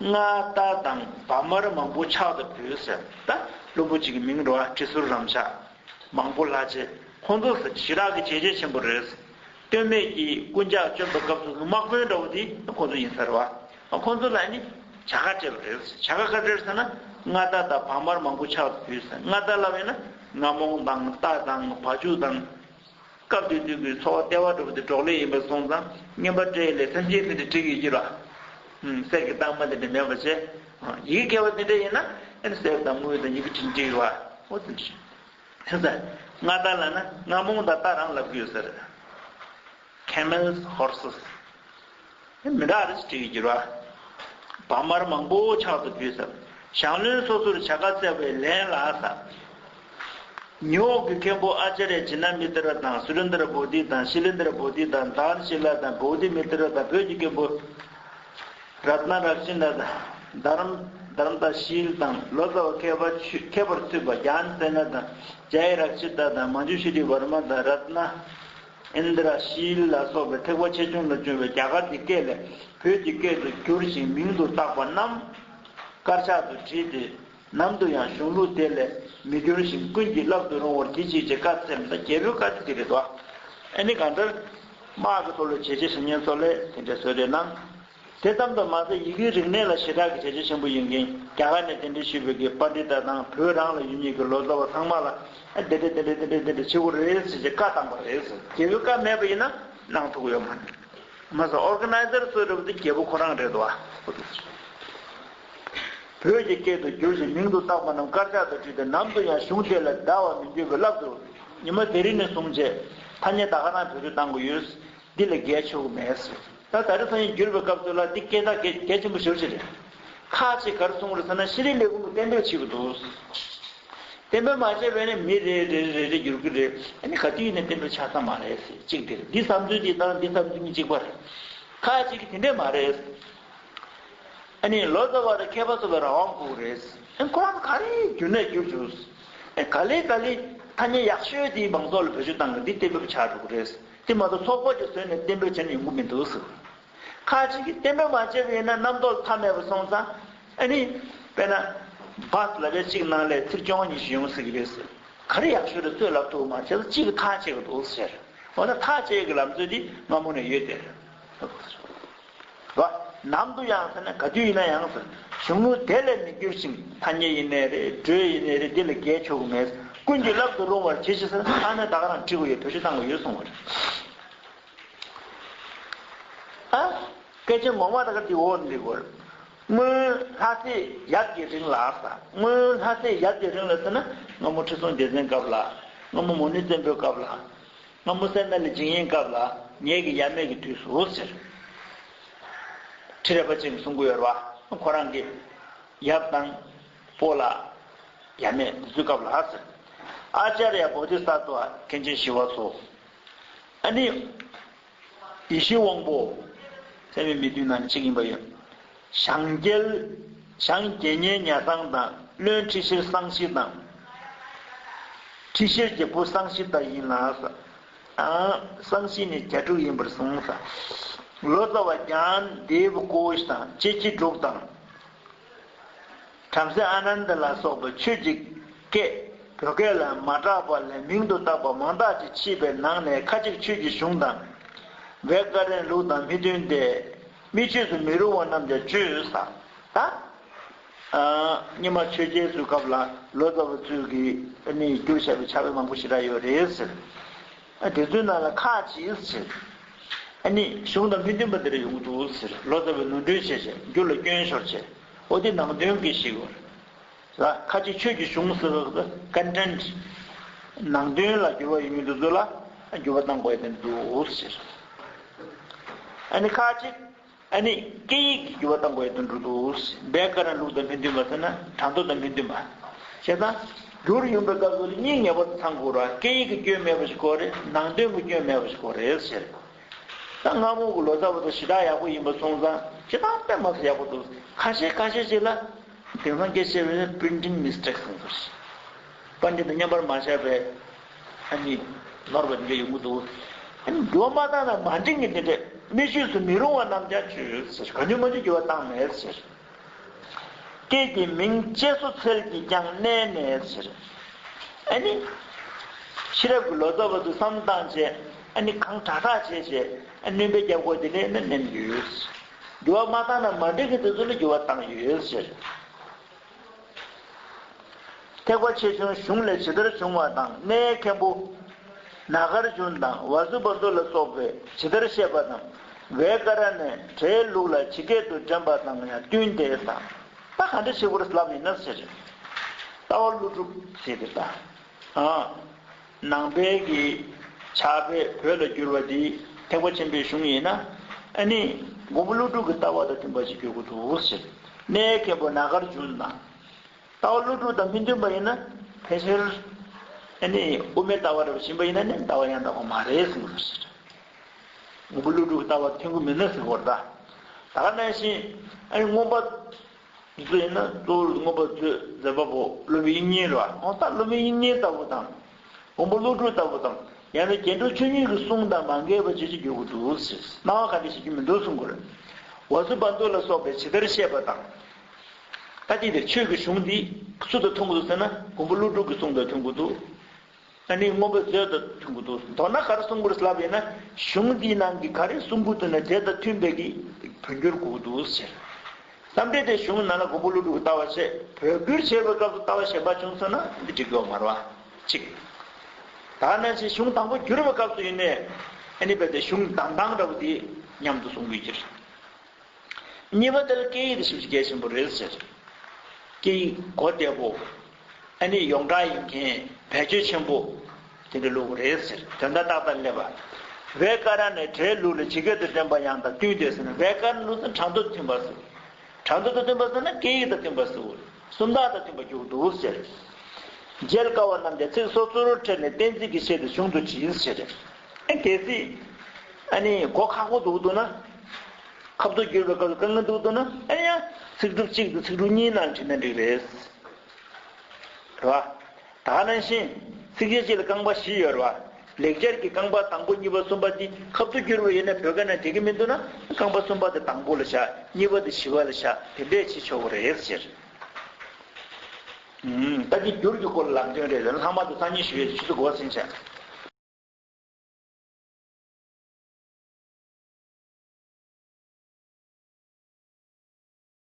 མངའ་རྟ་དང་བ་དམར་མང་པོ་ཕྱག་ཏུ་ཕུལ་ཟེར། ད་བློན་པོ་གཅིག་གི་མིང་རེད་བ། ཁྲི་ཟུར་རམ་ཤག་མང་པོ་ལྷག་བཅས། ཁོང་ཚོ་ཞེ་དྲག་གི་བྱས་རྗེས་ཆེན་པོ་རེད། སྟོད་སྨད་ཀྱི་རྐུན་ཇག་བཅོམ་པའི་སྐབས་སུ་དམག་དཔོན་འདྲ་བོ་དེ་ཁོང་ཚོ་ཡིན་ས་རེད་བ། ཁོང་ཚོ་ལ་ནི་བྱ་དགའ་སྤྲད་པ་རེད། བྱ་དགའ་ག་རེ་རེད་ཟེར་ན། མངའ་རྟ་དང་བ་དམར་མང་པོ་ཕྱག་ཏུ་ཕུལ་ཟེར། མངའ་རྟ་ལབ་ཡིན་ན་རྔ་མོང་དང་རྟ་དང་བ་ཕྱུགས་དང་། སྐབས་དེ་དུས་ཀྱི་འཚོ་བ་ལྟེ་བ་འདྲ་བོ་དེ་འབྲོག་ལས་ཡིན་པ་སོང་ཙང་རྔན་པ་སྤྲད་ཡས་ལ་སེམས་ཅན་དེ་འདྲ་འགྲིག་ཡོད་ཀྱི་རེད། གསེར་གྱི་རྟགས་མ་དེ་འདྲ་མེད་པ་བྱས། ཡི་གེ་མཁས་པ་དེ་འདྲ་ཡིན་ན་ཨ་ནི་གསེར་དང་དངུལ་དང་ཡི་གེ་འབྲི་འགྲིག་རེད་བ། འོ་དེ་འདྲ། མངའ་རྟ་ལབ་ན་རྔ་མོང་དང་རྟ་རང་ལབ་ཀྱི་ཡོད་ས་རེད། Camels, horses. མི་འདྲ་རེ་ཞིག་བྲིས་ཀྱི་རེད། བ་དམར་མང་པོ་ཕྱག་ཏུ་ཕུལ་ཟེར། ཞང་བློན་སོ་སོར་བྱ་དགའ་སྩལ་བའི་ལན་ལ་ཟེར། ཉི་འོག་གི་མཁན་པོ་ཨཱ་ཙརྱ་ཇི་ན་མི་ཏྲ་དང་སུ་རེན་དྲ་བོ་དྷི་དང་ཤི་ལེན་དྲ་བོ་དྷི་དང་དཱ་ར་ཤི་ལ་དང་བོ་དྷི་མི་ཏྲ་དང་བོད་ཀྱི་མཁན་པོ་རཏྣ་རཀྵི་ཏ་དང་དྷརྨ་དྷརྨ་ཏ་ཤཱི་ལ་དང་ལོ་ཙཱ་བ་མཁས་པ་ཆོས་མཁས་པར་ཚུད་པ་ཛྙཱ་ན་སེ་ན་དང་ཛྱ་ཡ་རཀྵི་ཏ་དང་མ་ཇུ་ཤྲི་ཝརྨ་དང་རཏྣ་ཨིནྡྲ་ཤཱི་ལ་སོགས་པའི་ཐེག་པ་ཆེ་ཆུང་ལ་བྱུང་བའི་རྒྱ་གར་གྱི་སྐད་ལས་བོད་ཀྱི་སྐད་དུ་བསྒྱུར་ཞིང་མིང་དུ་བཏགས་པ་རྣམས་དཀར་ཆག་ཏུ་བྲིས་ཏེ། ནམ་དུ་ཡང་གཞུང་ལུགས་དེ་ལས་མི་འགྱུར་ཞིང་ཀུན་གྱིས་བསླབ་ཏུ་རུང་བར་གྱིས་ཤིག་ཅེས་བཀའ་སྩལ་པ། རྒྱལ་པོའི་བཀའ་དེ་རེད་དོ། ཨ་ནི་གང་ལྟར་དམག་གི་ཐོག་ལ་བྱས་རྗེས་བྱེད་མཁན་ཚོ་ལ་དེ་འདྲ་བཟོས་རེད་གནང་། དེ་ཙམ་དུ་མ་ཟད། ཡི་གེའི་རིག་གནས་ལ་ཞེ་དྲག་གི་བྱས་རྗེས་ཆེན་པོ་ཡོད་མཁན། རྒྱ་གར་ནས་གདན་འདྲེན་ཞུས་པའི་གི་པཎྜི་ཏ་དང་བོད་རང་ལ་ཡོད་མཁན་གྱི་ལོ་ཙཱ་བ་ཚང་མ་ལ། ཨ། དེ་འདྲ་དེ་འདྲ་དེ་འདྲ་དེ་འདྲ་བྱེད་དགོས་རེད་ཟེར་བྱས་བཀའ་བཏང་པ་རེད་ཟེར། རྒྱལ་པོའི་བཀའ་མེད་པ་ཡིན་ན་གནང་ཐུབ་ཀྱི་ཡོད་མ་རེད། མ་ཟད། ཨོར་ག་ནའི་ཛར་གཙོས་རེད་པ་དེ་རྒྱལ་པོ་ཁོ་རང་རེད་འདུག་ཨ། བོད་ཀྱི་སྐད་དུ་བསྒྱུར་ཞིང་མིང་དུ་བཏགས་པ་རྣམས་དཀར་ཆག་ཏུ་བྲིས་ཏེ། ནམ་དུ་ཡང་གཞུང་དེ་ལ་བརྡ་བར་མི་འགྱུར་བའི་བསླབ་ཏུ། ཉི་མ་དེ་རིང་ནས་བཟུང་བྱས་ཐ་སྙད་ད་ག་རང་བེད་སྤྱོད་གཏང་གི་ཡོད། འདི་ལས་བརྒལ་ཆོག་གི་མེད་ཟེར། ད་ད་རེས་སང་ཉིན་བསྒྱུར་བའི་སྐབས་སུ་ལ་འདི་སྐད་གྲགས་གལ་གལ་ཆེན་པོ་ཞེ་པོ་ཅིག་རེད། ཁག་ཅིག་ག་རེ་གསུངས་རེད་ཟེར་ན། ཤེས་རིག་ལས་ཁུངས་ཀྱིས་གཏན་འབེབས་བྱེད་དགོས་འདུག། གཏན་འབེབས་མ་བྱས་པ་ཡིན་ན་མི་རེ་རེ་རེ་རེ་བསྒྱུར་གྱི་རེད། ཨ་ནི་ག་དུས་ཡིན་ན་གཏན་འབེབས་ཆགས་ས་མ་རེད་ཟེར། གཅིག་དེ་རེད། འདི་བསམ་ཚུལ་འདི་དང་འདི་བསམ་ཚུལ་གཉིས་གཅིག་པ་རེད། ཁག་ཅིག་གིས་དེ་འདྲས་མ་རེད། ཨ་ནི་ལོ་ཙཱ་བ་དང་མཁས་པ་ཚོ་ལ་རང་དབང་དགོས་རེད། ཨ་ནི་ཁོ་རང་ག་རེ་བསྒྱུར་ནས་བསྒྱུར་བཅུག། ཨ་ནི་ག་ལེ་ག་ལེ་ཐ་སྙད་ཡག་ཤོས་དེ་མང་ཚོགས་ལ་བེད་སྤྱོད་བཏང་གི་འདི་གཏན་འབེབས་ཆགས་འགྲོ་གི་རེད། དེ་མ་གཏོགས་ཚོགས་པ་ཅིག་བཟོས་ནས་གཏན་འབེབས་བྱས་ནས་ཡོང་གི་མི་འདུག་ཟེར། ཁག་ཅིག་གིས་གཏན་འབེབས་མ་བྱས་པ་ཡིན་ན་རྣམ་རྟོག་མཐའ་མེད་པ་སོང་ཙང་། ཨ་ནི་དཔེར་ན་བཱས་ལབ་ཡ་གཅིག་ནང་ལ་ཚིག་བཅོ་ལྔ་ཉི་ཤུ་ཡོང་སྲིད་ཀྱི་རེད་ཟེར། ག་རེ་ཡག་ཤོས་རེད་ཚོས་ལབ་ཐུབ་མ་བྱས་ཙང་གཅིག་གིས་ཐག་བཅད་ཀྱི་འདུག་ཟེར། འོ་ན་ཐག་བཅད་ཀྱི་ལམ་སྲོལ་འདི་སྔ་མོ་ནས་ཡོད་དེ་རེད། བ། ནམ་དུ་ཡང་ཟེར་ན་ག་དུས་ཡིན་ན་ཡང་ཟེར། གཞུང་ལུགས་དེ་ལས་མི་བསྒྱུར་ཞིང་། ཐ་སྙད་ཡིན་ནའི་རེད། འགྲོས་ཡིན་ནའི་རེད། འདི་ལས་བརྒལ་ཆོག་གི་མེད། ཀུན་གྱིས་བསླབ་ཏུ་རུང་བར་གྱིས་ཤིག་ཟེར་ན། ཐ་སྙད་ད་ག་རང་བྲི་དགོས་ཡོད། བེད་སྤྱོད་བཏང་དགོས་ཡོད་གསུངས་པ་རེད། ཨ། སྐད་ཆ་ངོ་མ་ད་ག་འདི་འོག་འདི་གོ། སྔོན་ལྷ་སྲས་ཡབ་ཀྱི་རིང་ལ་ཟེར། སྔོན་ལྷ་སྲས་ཡབ་ཀྱི་རིང་ལ་ཟེར་ན་སྔ་མོ་ཁྲི་སྲོང་ལྡེ་བཙན་སྐབས་ལ། སྔ་མོ་མུ་ནེ་བཙན་པོའི་སྐབས་ལ། སྔ་མོ་སད་ན་ལི་འཇིགས་ཡེལ་སྐབས་ལ། ངེད་ཀྱི་ཡབ་མེས་ཀྱི་དུས་སུ་ཟེར། ཁྲི་རལ་པ་ཅན་གྱིས་གསུང་གི་ཡོད་རེད་བ། ཁོ་རང་གི་ཡབ་དང་སྤོ་ལགས། ཡབ་མེས་འདི་ཚོའི་སྐབས་ལ་ཟེར། ཨཱ་ཙརྱ་བོ་དྷི་སཏྭ་མཁན་ཆེན་ཞི་བ་འཚོ། ཨ་ནི་ཡེ་ཤེས་དབང་པོ། ཚད་མེད་མི་མཐུན་ནང་ནས་གཅིག་ཡིན་པ་ཡིན། ཞང་རྒྱལ། ཞང་དགེ་བསྙེན་ཉ་བཟང་དང་། བློན་ཁྲི་ཤེར་སང་ཤི་དང་། ཁྲི་ཤེར་གྱི་བུ་སང་ཤི་ཏ་ཡིན་ལ་ཟེར། ཨ། སང་ཤི་ནི་རྒྱ་ཕྲུག་ཡིན་པར་གསུངས་ས། ལོ་ཙཱ་བ་ཛྙཱ་ན་དེ་བ་ཀོ་ཤ་དང་ཅེ་ཅི་འབྲུག་དང་། བྲམ་ཟེ་ཨ་ནནྡ་ལ་སོགས་པའི་ཆོས་ཀྱི་སྐད་བོད་སྐད་ལ་མ་གྲགས་པ་ལས་མིང་དུ་བཏགས་པ་མང་དག་ཅིག་མཆིས་པའི་ནང་ནས་ཁ་ཅིག་ཆོས་ཀྱི་གཞུང་དང་། ཝེ་ཀ་རན་ལུགས་དང་མི་མཐུན་ཏེ། སྨིས་བཅོས་སུ་མི་རུང་བ་རྣམས་ཀྱང་བཅོས་ས། ད། ཨ། སྔོན་མ་ཆོས་རྒྱལ་ཚོའི་སྐབས་ལ་ལོ་ཙཱ་བ་ཚོས་ཀྱིས་ནི་བསྒྱུར་བཞག་པའི་ཕྱག་དཔེ་མང་པོ་ཞེ་དྲག་ཡོད་རེད་ཟེར། ཨ། དེ་ཚོའི་ནང་ལ་ཁག་ཅིག་ཟེར། ཨ་ནི་གཞུང་དང་མི་མཐུན་པ་དེ་འདྲ་ཡོང་གི་འདུག་ཟེར། ལོ་ཙཱ་བས་ནོར་འཁྲུལ་བྱས་བྱས་འགྱུར་ལ་སྐྱོན་ཤོར་བྱས། འོ་དེ་ནང་དོན་གྱི་ཞིག་ཡོད་རེད། ལ། ཁ་ཅིག་ཆོས་ཀྱི་གཞུང་ཟེར་བ་ཀོན་ཊེན་ཊི། ནང་དོན་ལ་འགྱུར་བ་ཡོང་མི་འདུག་ཚོ་ལ་འགྱུར་བ་བཏང་དགོས་དེ་འདུག་ཟེར། ཨ་ནི་ཁ་ཅིག་ཨ་ནི་སྐད་ཡིག་གི་འགྱུར་བ་བཏང་དགོས་དེ་འདུག་ཟེར། ཝེ་ཀ་རན་ལུགས་དང་མི་མཐུན་པ་ཟེར་ན་གྲངས་ཐོ་དང་མི་མཐུན་པ། བྱས་ཙང་འགྱུར་ཡོང་པའི་སྐབས་སུ་ལ་གཉིས་ངེས་པར་དུ་ཚང་དགོས་ར། སྐད་ཡིག་གི་སྐྱོན་མེད་པ་ཞིག་དགོས་རེད། ནང་དོན་གྱི་སྐྱོན་མེད་པ་ཞིག་དགོས་རེད་ཟེར། ད་སྔ་མོ་གི་ལོ་ཙཱ་བ་དང་ཞེ་དྲག་ཡག་པོ་ཡིན་པ་སོང་ཙང་ཇི་ལྟར་དཔེ་མ་སྲིད་ཡག་པོ་འདུག། ཁ་ཤས་ཁ་ཤས་ཅིག་ལ་དེང་སང་སྐད་ཆ་བཤད་པའི་པི་རིན་ཊིང་མིས་ཊེག་ཟེར་སོང་ཟེར། པཎྜི་ཏ་རྣམ་པར་མ་བཞག་པའི་ཨ་ནི་ནོར་བ་འདི་འདྲ་ཡོང་གི་འདུག། ཨ་ནི་འགྱུར་བ་མ་བཏང་ན་མ་འགྲིག་གི་འདི་འདྲ། སྨིས་བཅོས་སུ་མི་རུང་བ་རྣམས་ཀྱང་བཅོས་ཟེར། གང་བྱུང་མང་བྱུང་འགྱུར་བ་བཏང་མེད་ཟེར། སྐད་ཀྱི་མིང་ཅེས་སོགས་ཚལ་གྱིས་ཀྱང་མནན་ནས་ཟེར། ཨ་ནི། ཕྱི་རབས་ཀྱི་ལོ་ཙཱ་བ་ཚོས་བསམ་བཏང་བྱས། ཨ་ནི་གང་དྲག་དྲག་བྱས་བྱས། ཨ། སྣོན་པ་རྒྱབ་དགོས་དེ་ལས་ནི་མནན་ཡོད། འགྱུར་བ་མ་བཏང་ན་མ་འགྲིག་གི་དེ་ཚོ་ལ་འགྱུར་བ་བཏང་ཡོད་ཟེར། ཐེག་པ་ཆེ་ཆུང་གཞུང་ལས་ཇི་ལྟར་བྱུང་བ་དང་། གནའི་མཁན་པོ་ནཱ་གར་ཇུན་དང་ཝ་སུ་བ་ཏུ་ལ་སོགས་པས་ཇི་ལྟར་བཤད་པ་དང་། ཝེ་ཀ་ར་ཎས་བྲེའི་ལུགས་ལ་ཇི་སྐད་དུ་འདྲེན་པ་དང་ཡང་བསྟུན་ཏེ་དང་། ད་ག་འདྲ་ཞིག་པར་ལབ་ཡིན་ན་ཟེར། ལྟ་བ་ཀླུ་སྒྲུབ་ཟེར་ཏེ་ད། ཨ། ནང་པའི་གི་ཕྱག་དཔེ་བོད་ལ་བསྒྱུར་བ་འདི་ཐེག་པ་ཆེན་པོའི་གཞུང་ཡིན་ན། ཨ་ནི་མགོན་པོ་ཀླུ་སྒྲུབ་ཀྱི་ལྟ་བ་དང་མཐུན་པ་ཞིག་བསྒྱུར་དགོས་འདུག་ཟེར། གནའི་མཁན་པོ་ནཱ་གར་ཇུན་དང་། ལྟ་བ་ཀླུ་སྒྲུབ་དང་མི་མཐུན་པ་ཡིན་ན་ཕལ་ཆེར། ཨ་ནི་དབུ་མའི་ལྟ་བ་རབ་བྱིན་པ་ཡིན་ན་ནི་ལྟ་བ་ཡང་དག་པ་མ་རེད་གསུངས་ཟེར། མགོན་པོ་ཀླུ་སྒྲུབ་ཀྱི་ལྟ་བ་མཐུན་གྱི་མིན་ན་ཟེར་བ་རེད་ད། ད་ག་ནང་བཞིན་ཨ་ནི་མངོན་པ། འདི་ཚོ་ཡིན་ན་གཙོ་བོ་མངོན་པ་མཛོད་མཛད་པ་པོ་སློབ་དཔོན་དབྱིག་གཉེན་རེད་བ། འོ་ད་སློབ་དཔོན་དབྱིག་གཉེན་ལྟ་བུ་དང་། མགོན་པོ་ཀླུ་སྒྲུབ་ལྟ་བུ་དང་། ཡང་ན་རྒྱན་དྲུག་ཆོས་ཉིད་ཀྱི་གསུང་དང་མ་འགལ་བ་ཅིག་ཅིག་བསྒྱུར་དགོས་འདུག་ཟེར། སྣང་བ་ག་འདྲ་ཞིག་རྒྱུ་མི་འདུག་གསུང་དགོས་རེད། ཝ་སུ་བ་ཏུ་ལ་སོགས་པས་ཇི་ལྟར་བཤད་པ་དང་། ད་དེ་དེར་ཆོས་ཀྱི་གཞུང་འདི་སུ་དང་མཐུན་དགོས་འདུག་ཟེར་ན་མགོན་པོ་ཀླུ་སྒྲུབ་ཀྱི་གསུང་དང་མཐུན་དགོས་འདུག། ཨ་ནི་མངོན་པའི་མཛོད་དང་མཐུན་གྱི་འདུག་མདོར་ན་ག་རེ་གསུང་གི་རེད་ལབ་ཡིན་ན། གཞུང་འདིའི་ནང་གི་ག་རེ་གསུང་གི་འདུག་ན་དེ་དང་མཐུན་པའི་གི་བོད་འགྱུར་དགོས་ཀྱི་འདུག་ཟེར། བསམ་འགྲེལ་དེ་གཞུང་ནང་ལ་མགོན་པོ་ཀླུ་སྒྲུབ་ཀྱིས་ལྟ་བ་བྱས། བོད་བསྒྱུར་བྱེད་པའི་སྐབས་སུ་ལྟ་བ་གཞན་པ་བྱུང་སོང་ན་འདི་འགྲིག་གི་ཡོད་མ་རེད་བ། གཅིག་ད་ནང་བཞིན་གཞུང་དང་པོ་བསྒྱུར་བའི་སྐབས་སུ་ཡིན་ནའི། ཨ་ནི་རྦད་དེ་གཞུང་གདམས་སྟངས་འདྲ་བོ་དེ་མཉམ་དུ་གསུང་དགོས་ཀྱི་རེད། གཉིས་པ་དེ་ལ་སྐད་ཡིག་དེ་ཞེ་པོ་ཅིག་གལ་ཆེན་པོ་རེད་ཟེར། སྐད་ཡིག་གོ་བདེ་པོ། ཨ་ནི་ཡོངས་གྲགས་ཡིན་མཁན་བེད་སྤྱོད་ཆེན་པོ་དེ་འདྲ་ལུགས་རེད་ཟེར། དོན་དག་ཏག་ཏག་སླེབས་པ། བེ་ཀ་ར་ཎའི་སྒྲའི་ལུགས་ལ་ཇི་སྐད་དུ་བསྟན་པ་ཡང་དང་བསྟུན་ཏེ་ཟེར་ན། བེ་ཀ་ར་ཎ་ལུགས་སུ་ཁྲག་འཐུང་དང་མཐུན་པ་ཟེར། ཁྲག་འཐུང་དང་མཐུན་པ་ཟེར་ན་སྐད་ཡིག་དང་མཐུན་པ་ཟེར། སུམ་རྟགས་དང་མཐུན་པ་འཇུག་འདུག་ཟེར། མཇལ་དཀའ་བ་རྣམས་ཀྱང་ཚིག་སོ་སོར་ཕྲལ་ནས་གཏན་ཚིགས་ཀྱི་ཆེད་དུ་གཞུང་དུ་བྲིས་ཟེར། ཨེ་གལ་སྲིད་ཨ་ནི་གོ་ཁག་པོ་འདུག་འདུག་ན། ཁ་ཐུག་བསྒྱུར་བའི་སྐབས་སུ་དཀའ་ངལ་འདུག་འདུག་ན། ཨ་ནི་ཡང་ཚིག་གྲུབ་གཅིག་དང་ཚིག་གྲུབ་གཉིས་ནང་བྲིས་ན་འགྲིག་རེད། རེད་བ། ད་ནང་བཞིན་ཚིགས་བཅད་གཅིག་ལ་རྐང་པ་བཞི་ཡོད་རེད་བ། ལེགས་སྦྱར་གྱི་རྐང་པ་དང་པོ་གཉིས་པ་གསུམ་པ་འདི་ཁ་ཐུག་བསྒྱུར་བ་ཡིན་ན་བོད་སྐད་ནང་འགྲིག་གི་མི་འདུག་ན། རྐང་པ་གསུམ་པ་དེ་དང་པོ་ལ་བཞག་གཉིས་པ་དེ་བཞི་པ་ལ་བཞག་དེ་འདྲས་བྱེད་ཆོག་གི་རེད་ཟེར། ཨུམ། ད་འདི་འགྱུར་གྱི་སྐོར་ལ་ལམ་སྟོན་རེད། ལྷག་མ་དེ་སང་ཉིན་ཞུ་ཡས་ཆུ་ཚོད་དགུ་པ་ཟིན་བྱས།